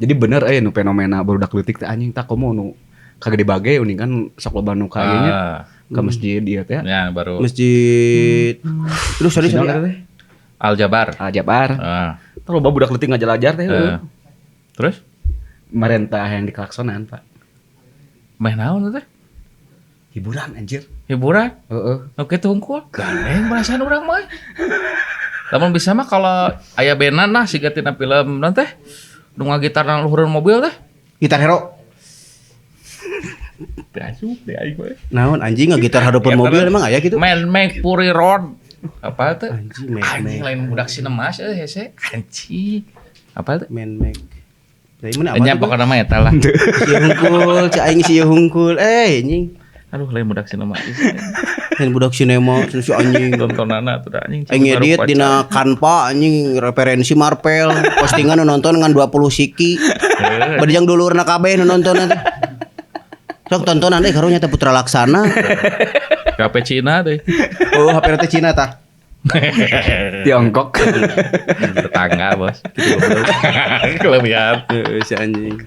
Jadi bener euy nu fenomena barudak leutik teh anjing tah komo nu kagak dibage uning kan sok loba nu ka ieu nya ke masjid ieu teh. Ya, baru. Masjid. Terus sorry. Al Jabar. Al Jabar. Heeh. Tah loba budak leutik ngajalajar teh. Terus marentah yang diklaksonan, Pak. Meh naon teh? Hiburan anjir. Hiburan? Heeh. Oke tuh hungkul. Gandeng perasaan urang mah. Lamun bisa mah kalau aya benan lah siga tina film naon teh? Nu ngagitarna luhureun mobil teh. Gitar Hero. Teu asup deh aing mah. Naon anjing ngagitar hareupeun mobil emang aya kitu? Man Make Fury Road. Apa teh? Anjing, anjing lain budak sinemas euy hese. Anjing. Apa teh? Man Make. Dari mana apa? Nya pokona mah eta lah. Si hungkul, si aing si hungkul. Anjing. Aduh, lain budak sinema. Lain budak sinema, si anjing. Tontonana tuh dah anjing. Aing ngedit dina Canva anjing referensi Marvel, postingan nu nonton ngan 20 siki. Bade jang dulurna kabeh nu nonton teh. Sok tontonan deui karunya teh Putra Laksana. HP Cina deh. Oh, HP teh Cina tah. Tiongkok. Tetangga, Bos. Kelebihan si anjing.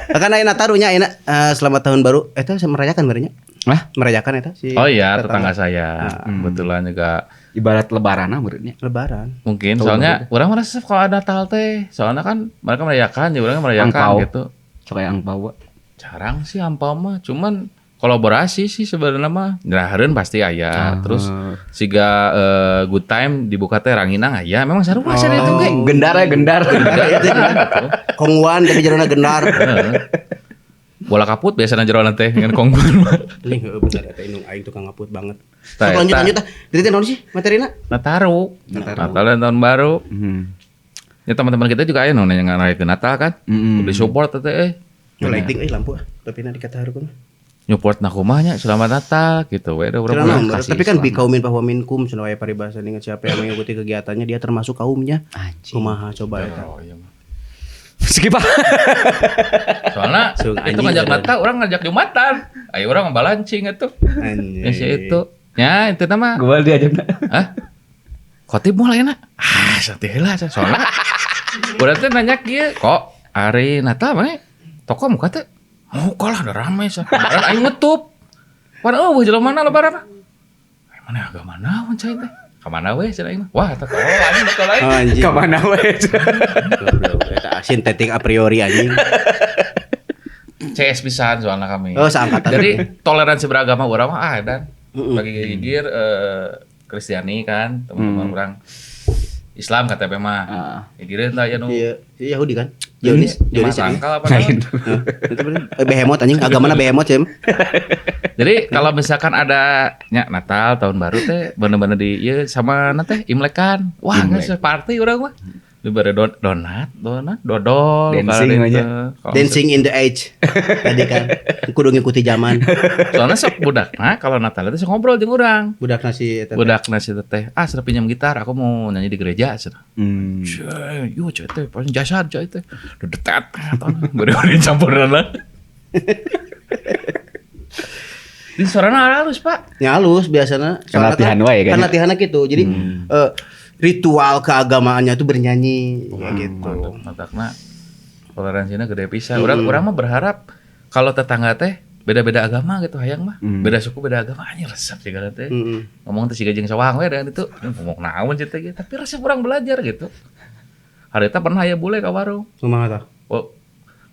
Kan ayeuna tarunya ayeuna selamat tahun baru. Eta merayakan barenya? Hah? Merayakan eta si. Oh iya, tetangga saya. Kebetulan juga ibarat lebaran meureunnya. Lebaran. Mungkin soalnya urang merasa kalau ada Natal teh, soalnya kan mereka merayakan, ya urang merayakan angpau. Gitu. Sok aya angpau. Jarang sih angpau mah, cuman kolaborasi sih sebenarnya mah. Nyeraheun pasti aya. Terus siga good time dibuka teh ranginang aya. Memang sarua asa itu ge. Gendar ya, gendar. Kongguan tapi jerona gendar. Bola kaput biasana jerona teh dengan kongguan mah. Nih heueuh bener eta indung aing tukang ngaput banget. Sok lanjut lanjut tah. Jadi teh naon sih materina? Nataru. Natal dan tahun baru. Ya teman-teman kita juga aya nu nanya ngarayakeun Natal kan. Kudu support teh. Lighting euy lampu ah. Tapi na dikata hareupeun. Nyupport na kumahnya selamat Natal gitu we da urang kasih. Tapi kan bi kaumin bahwa minkum cenah aya paribasa dengan siapa yang mengikuti kegiatannya dia termasuk kaumnya. Kumaha coba eta. Oh, iya mah. Skip ah. Soalnya itu ngajak Natal orang ngajak Jumatan. Ayo orang ngebalancing atuh. Anjing. Si itu. Nya itu mah. Gua diajakna. Hah? Khotib moal enak. Ah, santai heula soalnya. Urang teh nanya kieu, kok hari Natal mah toko muka teh oh, kalah udah rame sah. Lebaran aing ngetup. Pan eueuh jelema mana lebaran? Ai mana agama naon cai teh? Ka mana we cenah aing mah. Wah, eta tolol anjing betul aing. Ka mana we? Eta sintetik a priori anjing. CS pisan soalna kami. Oh, seangkatan. Jadi toleransi beragama urang mah ah dan bagi gigir Kristiani kan, teman-teman urang Islam KTP mah. Gigireun tah aya nu. Iya, Yahudi kan? Zionis, Zionis tangkal apa naon? Behemoth anjing, agamana behemoth ya. Jadi kalau misalkan ada nya Natal tahun baru teh bener-bener di ieu sama na teh Imlekan. Wah, geus party urang mah. Dibere donat, dodol, dancing aja. Dancing in the age. Tadi kan kudu ngikuti zaman. Soalnya sok budakna kalau Natal itu sok ngobrol jeung urang. Budak nasi teteh. Budak nasi teteh. Ah, sudah pinjam gitar, aku mau nyanyi di gereja cenah. Yo ceu teh, paling jasad ceu teh. Detet bari-bari campurna. Di sorana halus, Pak. Ya halus biasana. Soalnya latihan wae kan. Kan latihanna gitu. Jadi ritual keagamaannya itu bernyanyi ya gitu. Matakna toleransinya gede pisan. Urang mah berharap kalau tetangga teh beda-beda agama gitu hayang mah. Beda suku beda agama anjing resep sigana teh. Ngomong teh siga jeung sawang we dan itu ngomong naon sih teh tapi resep urang belajar gitu. Harita pernah aya bule ka warung. Kumaha tah? Oh.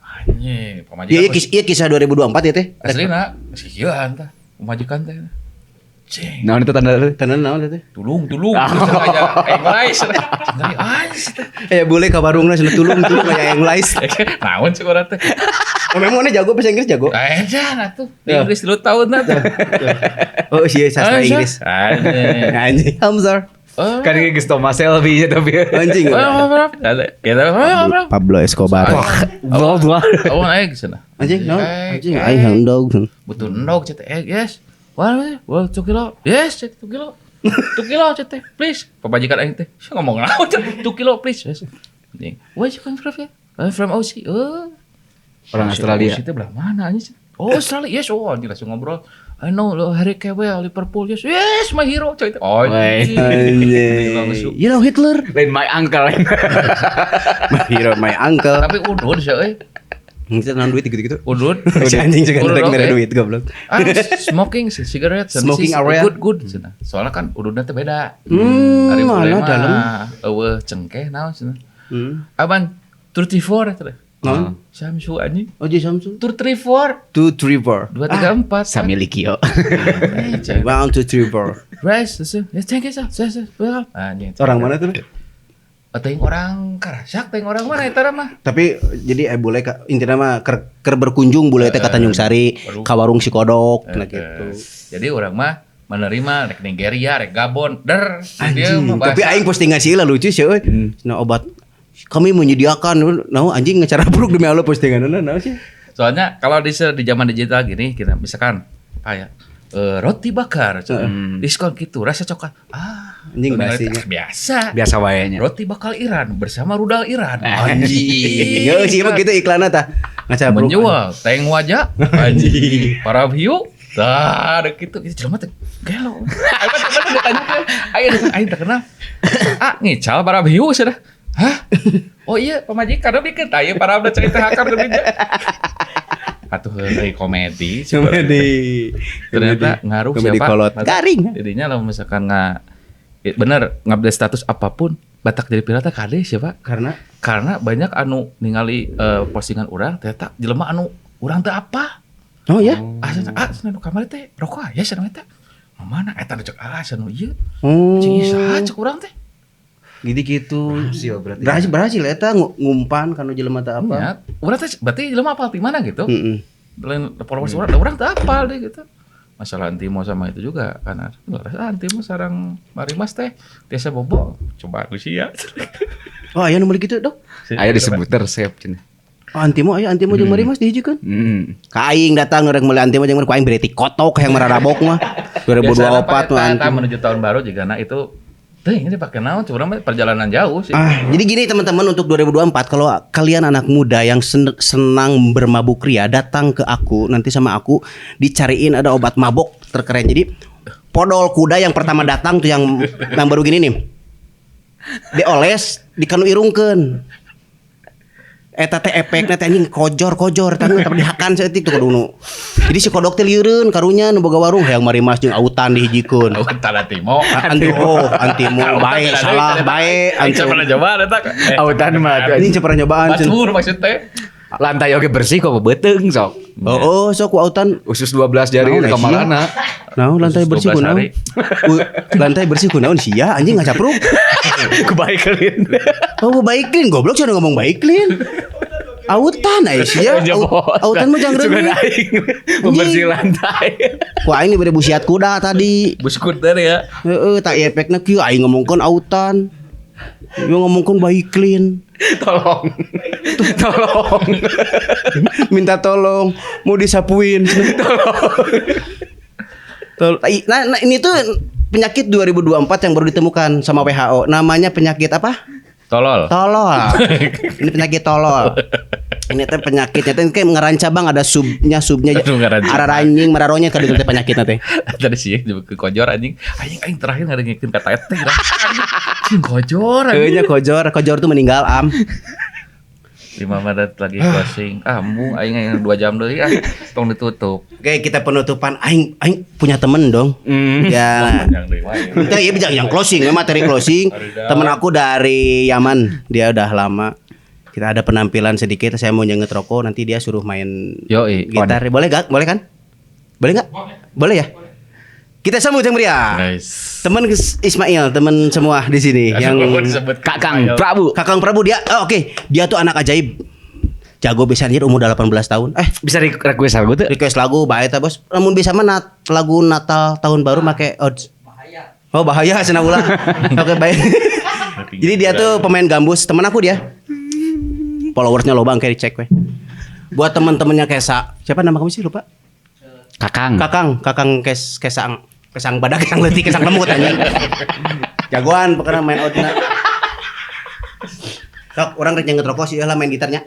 Anjing, pamajikan. Iya kisah 2024 ya teh. Aslina, kieuan tah. Pamajikan teh. Cing. Naon itu tanda naon teh? Tulung. Aya English. Anjing. Eh bule ka warungna cenah tulung aya English. Naon sih urang teh? Oh memang mana jago bahasa Inggris jago? Jangan atuh. Di Inggris 3 tahun atuh. Oh iya sastra Inggris. Anjing. Hamzar. Kan ini geus Thomas Shelby ya tapi anjing. Pablo Escobar. Wah. Oh, aing cenah. Anjing naon? Anjing aing endog. Butuh endog cek yes. Wah, 2 kilo. Yes, 2 kilo. 2 kilo cek teh, please. Pamajikan aing teh, sia ngomong naon cek 2 kilo please. Yes. Anjing. Where you come from ya? I'm from Aussie. Oh. Orang Australia. Aussie teh belah mana anjing? Oh, Australia. Yes, oh anjing langsung ngobrol. I know Harry Kewell, Liverpool. Yes, yes, my hero. Coy. Oh, anjing. You know Hitler? Lain my uncle. My hero, my uncle. Tapi udud sih euy. Kita nahan duit gitu-gitu. Udud. Si anjing juga rek mere duit goblok. Ah, smoking cigarettes. Smoking area. Good good cenah. Soalnya kan ududna teh beda. Ari mana dalam eueuh cengkeh naon cenah. Aban 34 teh. Naon? Samsu anjing. Oh, jadi Samsu. 2 3 4. 2 3 4. 2 3 4. Samilikio. 1 2 3 4. Rice, yes, thank you sir. Sir. Anjing. Orang mana tuh? Teuing orang Karasak, teuing orang mana eta mah. Tapi jadi bule intinya mah keur berkunjung bule teh ka Tanjung Sari, ka warung si Kodok nah gitu. Jadi urang mah menerima rek Nigeria, rek Gabon, der. Anjing, tapi aing postingan sih lah lucu sih euy. Nah obat kami menyediakan nah anjing ngecara buruk demi Allah postingan nah sih. Soalnya kalau di zaman digital gini kita misalkan apa ya? Roti bakar, diskon gitu, rasa coklat. Ah, anjing basinya. Biasa. Biasa wae nya. Roti bakal Iran bersama rudal Iran. Anjing. Yo sih mah gitu iklanna tah. Ngacapruk. Menjual teng wajah anjing. Para hiu. Tah, ada gitu. Itu jelema teh gelo. Aing mah ditanyakeun. Aing teh kenal. Ah, ngical para hiu cenah. Hah? Oh iya, pamajikan bikin tah ieu para udah cerita hakar deui. Atuh heureuy komedi. Ternyata ngaruh komedi siapa? Kolot. Garing. Jadinya lah misalkan bener ngupdate status apapun batak jadi pirata kade siapa? Karena banyak anu ningali postingan urang ternyata jelema anu urang teh apa? Oh ya. Ah cenah nu kamari teh rokok aya cenah eta. Mana eta nu cek ah cenah ieu. Cing saha cek urang teh. Gitu gitu. Berhasil berarti. Berhasil eta ngumpan kana jelema teh apa. Ya, urang teh berarti jelema apal ti mana gitu. Lain followers urang teh apal deh gitu. Masalah antimo sama itu juga kan. Antimo sarang Marimas teh tiasa bobo coba aku sih ya. Oh, aya nu meuli kitu, Dok. Aya disebut resep cenah. Oh, antimo aya antimo jeung Marimas dihijikeun. Ka aing datang rek meuli antimo jeung ku aing bereti kotok hayang mararabok mah. 2024 mah antimo menuju tahun baru juga nah itu teh ini pakai naon curang perjalanan jauh sih. Ah, jadi gini teman-teman untuk 2024 kalau kalian anak muda yang senang bermabuk ria datang ke aku nanti sama aku dicariin ada obat mabok terkeren. Jadi podol kuda yang pertama datang tuh yang baru gini nih. Dioles dikanu irungkeun. Eta teh efekna teh anjing kojor-kojor teh tapi dihakan saeutik tuh kudu. Jadi si kodok teh lieureun karunya nu boga warung hayang marimas jeung autan dihijikeun. Autan antimo. Antimo bae salah bae. Antimo pernah nyoba eta. Autan mah anjing pernah nyobaan. Batur maksud teh. Lantai oge bersih kok beuteung sok. Oh, sok ku autan usus 12 jari ka marana. Naon lantai bersih kunaon? Lantai bersih kunaon sia anjing ngacapruk. Ku baik clean. Oh, baik clean goblok sia ngomong baik clean. Autan Aisyah. Autan mah jangan reungit. Membersih lantai. Ku aing diberi busiat kuda tadi. Bus kuda ya. Heeh, tak efekna kieu aing ngomongkeun autan. Ieu ngomongkeun bayi clean. Tolong. Tolong. Minta tolong, mau disapuin. Tolong. Nah, ini tuh penyakit 2024 yang baru ditemukan sama WHO. Namanya penyakit apa? Tolol. Tolol. Ini penyakit tolol. Ini teh penyakitnya teh kayak ngeranca bang, ada subnya. Araranjing, mararonya kadu teh penyakitnya teh. Tadi sih ke kojor anjing. Aing terakhir ngadengekeun kata teh. Anjing kojor anjing. Kayaknya kojor tuh meninggal am. 5 menit lagi closing. Ah, embung aing 2 jam deui ah. Tong ditutup. Oke, kita penutupan. Aing punya temen dong. Ya. Entar ya bijak yang closing, materi closing. Temen aku dari Yaman, dia udah lama. Kita ada penampilan sedikit, saya mau nyenget rokok, nanti dia suruh main gitar. Boleh gak? Boleh kan? Boleh enggak? Boleh ya? Kita sambut yang meriah. Nice. Teman Ismail, teman semua di sini yang Kakang Prabu. Kakang Prabu dia, oh, oke. Dia tuh anak ajaib. Jago bisa anjir umur 18 tahun. Bisa request lagu tuh? Request lagu bae ta, Bos. Lamun bisa mah lagu Natal tahun baru make odds. Bahaya. Oh, bahaya cenah ulah. Oke, baik. Jadi dia tuh pemain gambus, teman aku dia. Followersnya loba engke dicek we. Buat teman-temannya Kesa. Siapa nama kamu sih lupa? Kakang. Kakang Kesang. Kesang badak, kesang leutik, kesang lemut anjing. Jagoan pokoknya main outna. Sok urang rek nyenget rokok sih lah main gitarnya.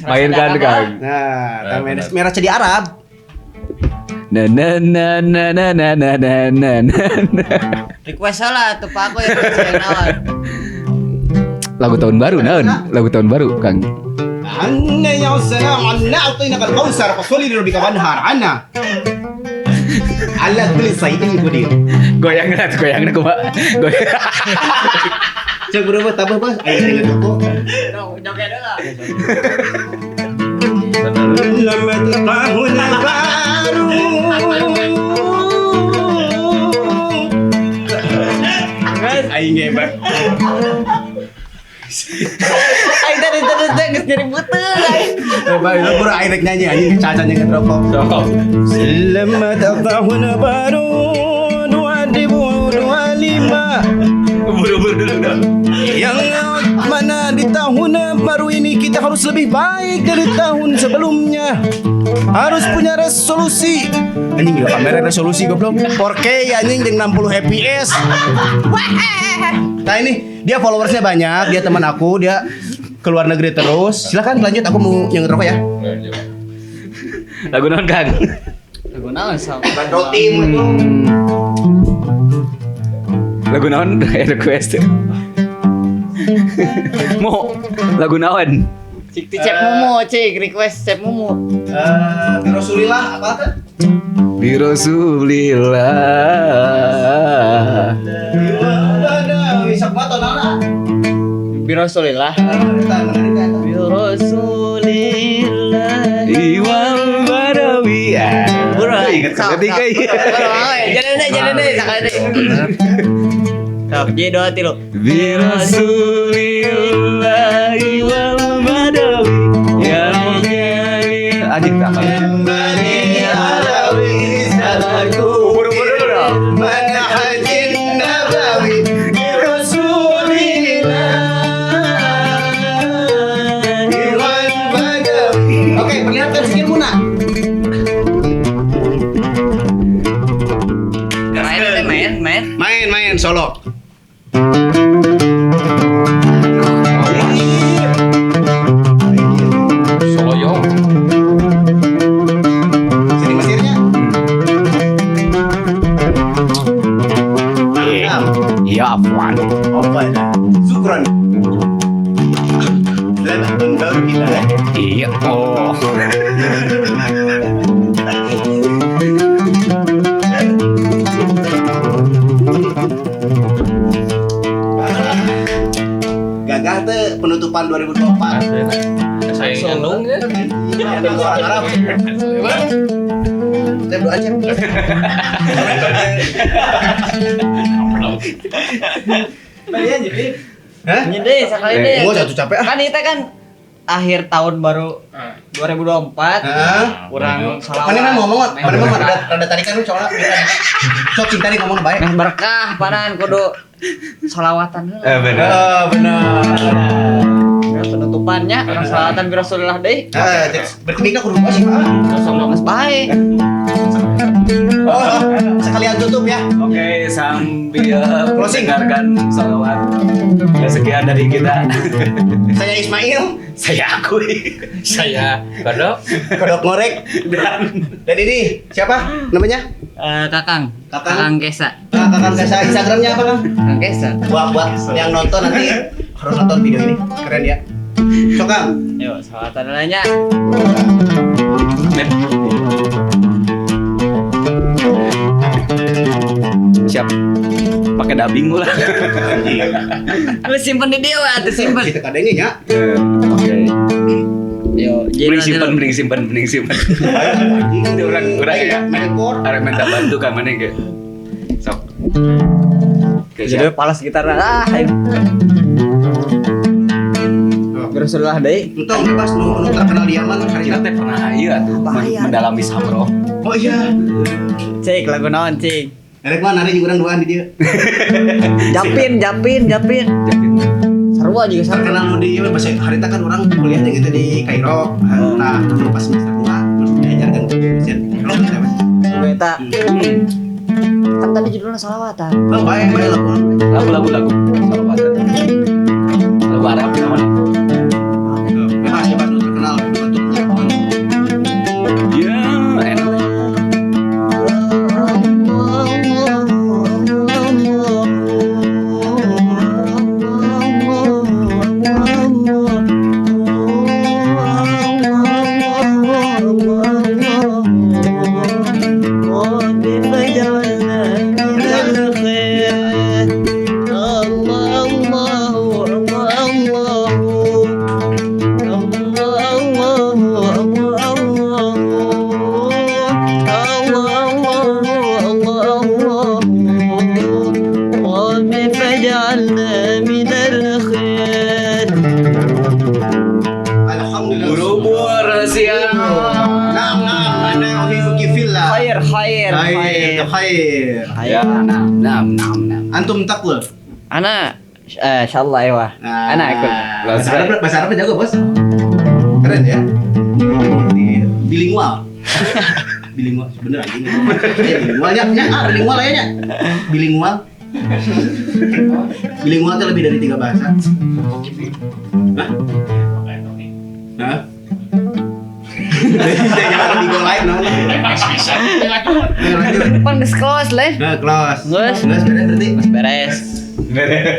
Main kan, Kang. Nah, main merah jadi Arab. Na na na na na na na na na. Request lah tuh Pak aku yang naon. Lagu tahun baru naon? Lagu tahun baru, Kang. Anna ya salam anna a'tainaka al-kautsar fasholli li rabbika wanhar anna. Ala kulli sayyidin qadir. Goyangna kumaha? Goyang. Cek berubah tabah bos. Ayo dengan rokok. Joget heula. Selamat tahun baru. Aing hebat. Aing tadi geus nyeri beuteung aing. Coba itu pura aing rek nyanyi anjing caca nyenget rokok. Selamat tahun baru 2025. Buru-buru dulu dong. Yang mana di tahun baru ini kita harus lebih baik dari tahun sebelumnya. Harus punya resolusi. Anjing gila kamera resolusi goblok. 4K anjing jeung 60 fps. Wah. Nah ini dia followersnya banyak, dia teman aku, dia keluar negeri terus. Silakan lanjut, aku mau nyenget rokok ya. Lagu naon, Kang? Lagu naon sama? Roti itu. Lagu naon request. Mo, lagu naon? Cik ti cep mumu, cik request cep mumu. Bi Rasulillah apa tuh? Bi Rasulillah. Bi Rasulillah. Bi Rasulillah. Iwal Badawi. Ingat ketika iya. Jalan deh, sakali deh. Sok, J 2 3. Bi Rasulillah iwal Badawi. Ya Anjing tak apa. Buru-buru dong. Manhajin Nabawi bi Rasulillah iwal Badawi. Oke, perlihatkan skillmu nak. Main solo. Solo yo. Sini Mesirnya. Ya afwan. Apa? Syukron. Selamat tahun baru kita. Iya. Oh. Gagah teh penutupan 2024. Saya nung ya. Orang Arab. Saya doa aja. Hah? Nyede sakali deh. Gua jatuh capek ah. Kan itu kan akhir tahun baru 2024. Kurang salawat. Mana mah ngomong, mana mah rada tarikan lu soalnya. Sok cinta nih ngomong bae. Meh berkah panan kudu salawatan heula. Bener. Bener. Penutupannya urang salawatan bi Rasulullah deui. Berarti mikna kudu sih, Pak. Geus bae. Oh, sekalian tutup ya. Oke, sambil closing mendengarkan salawat. Ya, sekian dari kita. Saya Ismail, saya Akui, saya Kodok, Kodok Ngorek, dan ini siapa namanya? Kakang. Kakang Kesa. Kakang Kesa, Instagramnya apa, Kang? Kakang Kesa. Buat yang nonton nanti harus nonton video ini, keren ya. Sok, Kang. Yuk, salawatan nanya. Siap pakai dubbing lah. Lu simpen di dia atuh simpen. Kita kadangnya ya. Oke. Yo, mending simpen. Itu orang ya. Orang minta bantu ka mana ge. Sok. Oke, jadi palas gitar ah. Rasulullah deui. Entong bebas nu terkenal di Yaman kita teh pernah ieu atuh mendalami samroh. Oh iya. Cik lagu naon cik? Erek mah nari jeung urang duaan di dieu. Japin. Sarua juga sarua. Terkenal nu di ieu bahasa harita kan urang kuliah teh gitu di Kairo. Nah, terus pas semester 2 terus diajarkan ke dosen. Eta. Kan tadi judulnya salawatan. Oh, bae lagu. Lagu salawatan. Lagu Arab naon? Bebas nu terkenal bentuknya. Ya, enak. Khair. Ya, nam. Antum takul? Ana insyaallah ya. Ana ikut. Bahasa Arab jago, Bos. Keren ya. Bilingual. Bilingual bener anjing. Bilingual ya, bilingual ya. Bilingual. Bilingual itu lebih dari 3 bahasa. Hah? Hah? Jangan di go live naon. Bisa. Pan geus close leh. Nah, close. Geus beres berarti. Beres. Beres.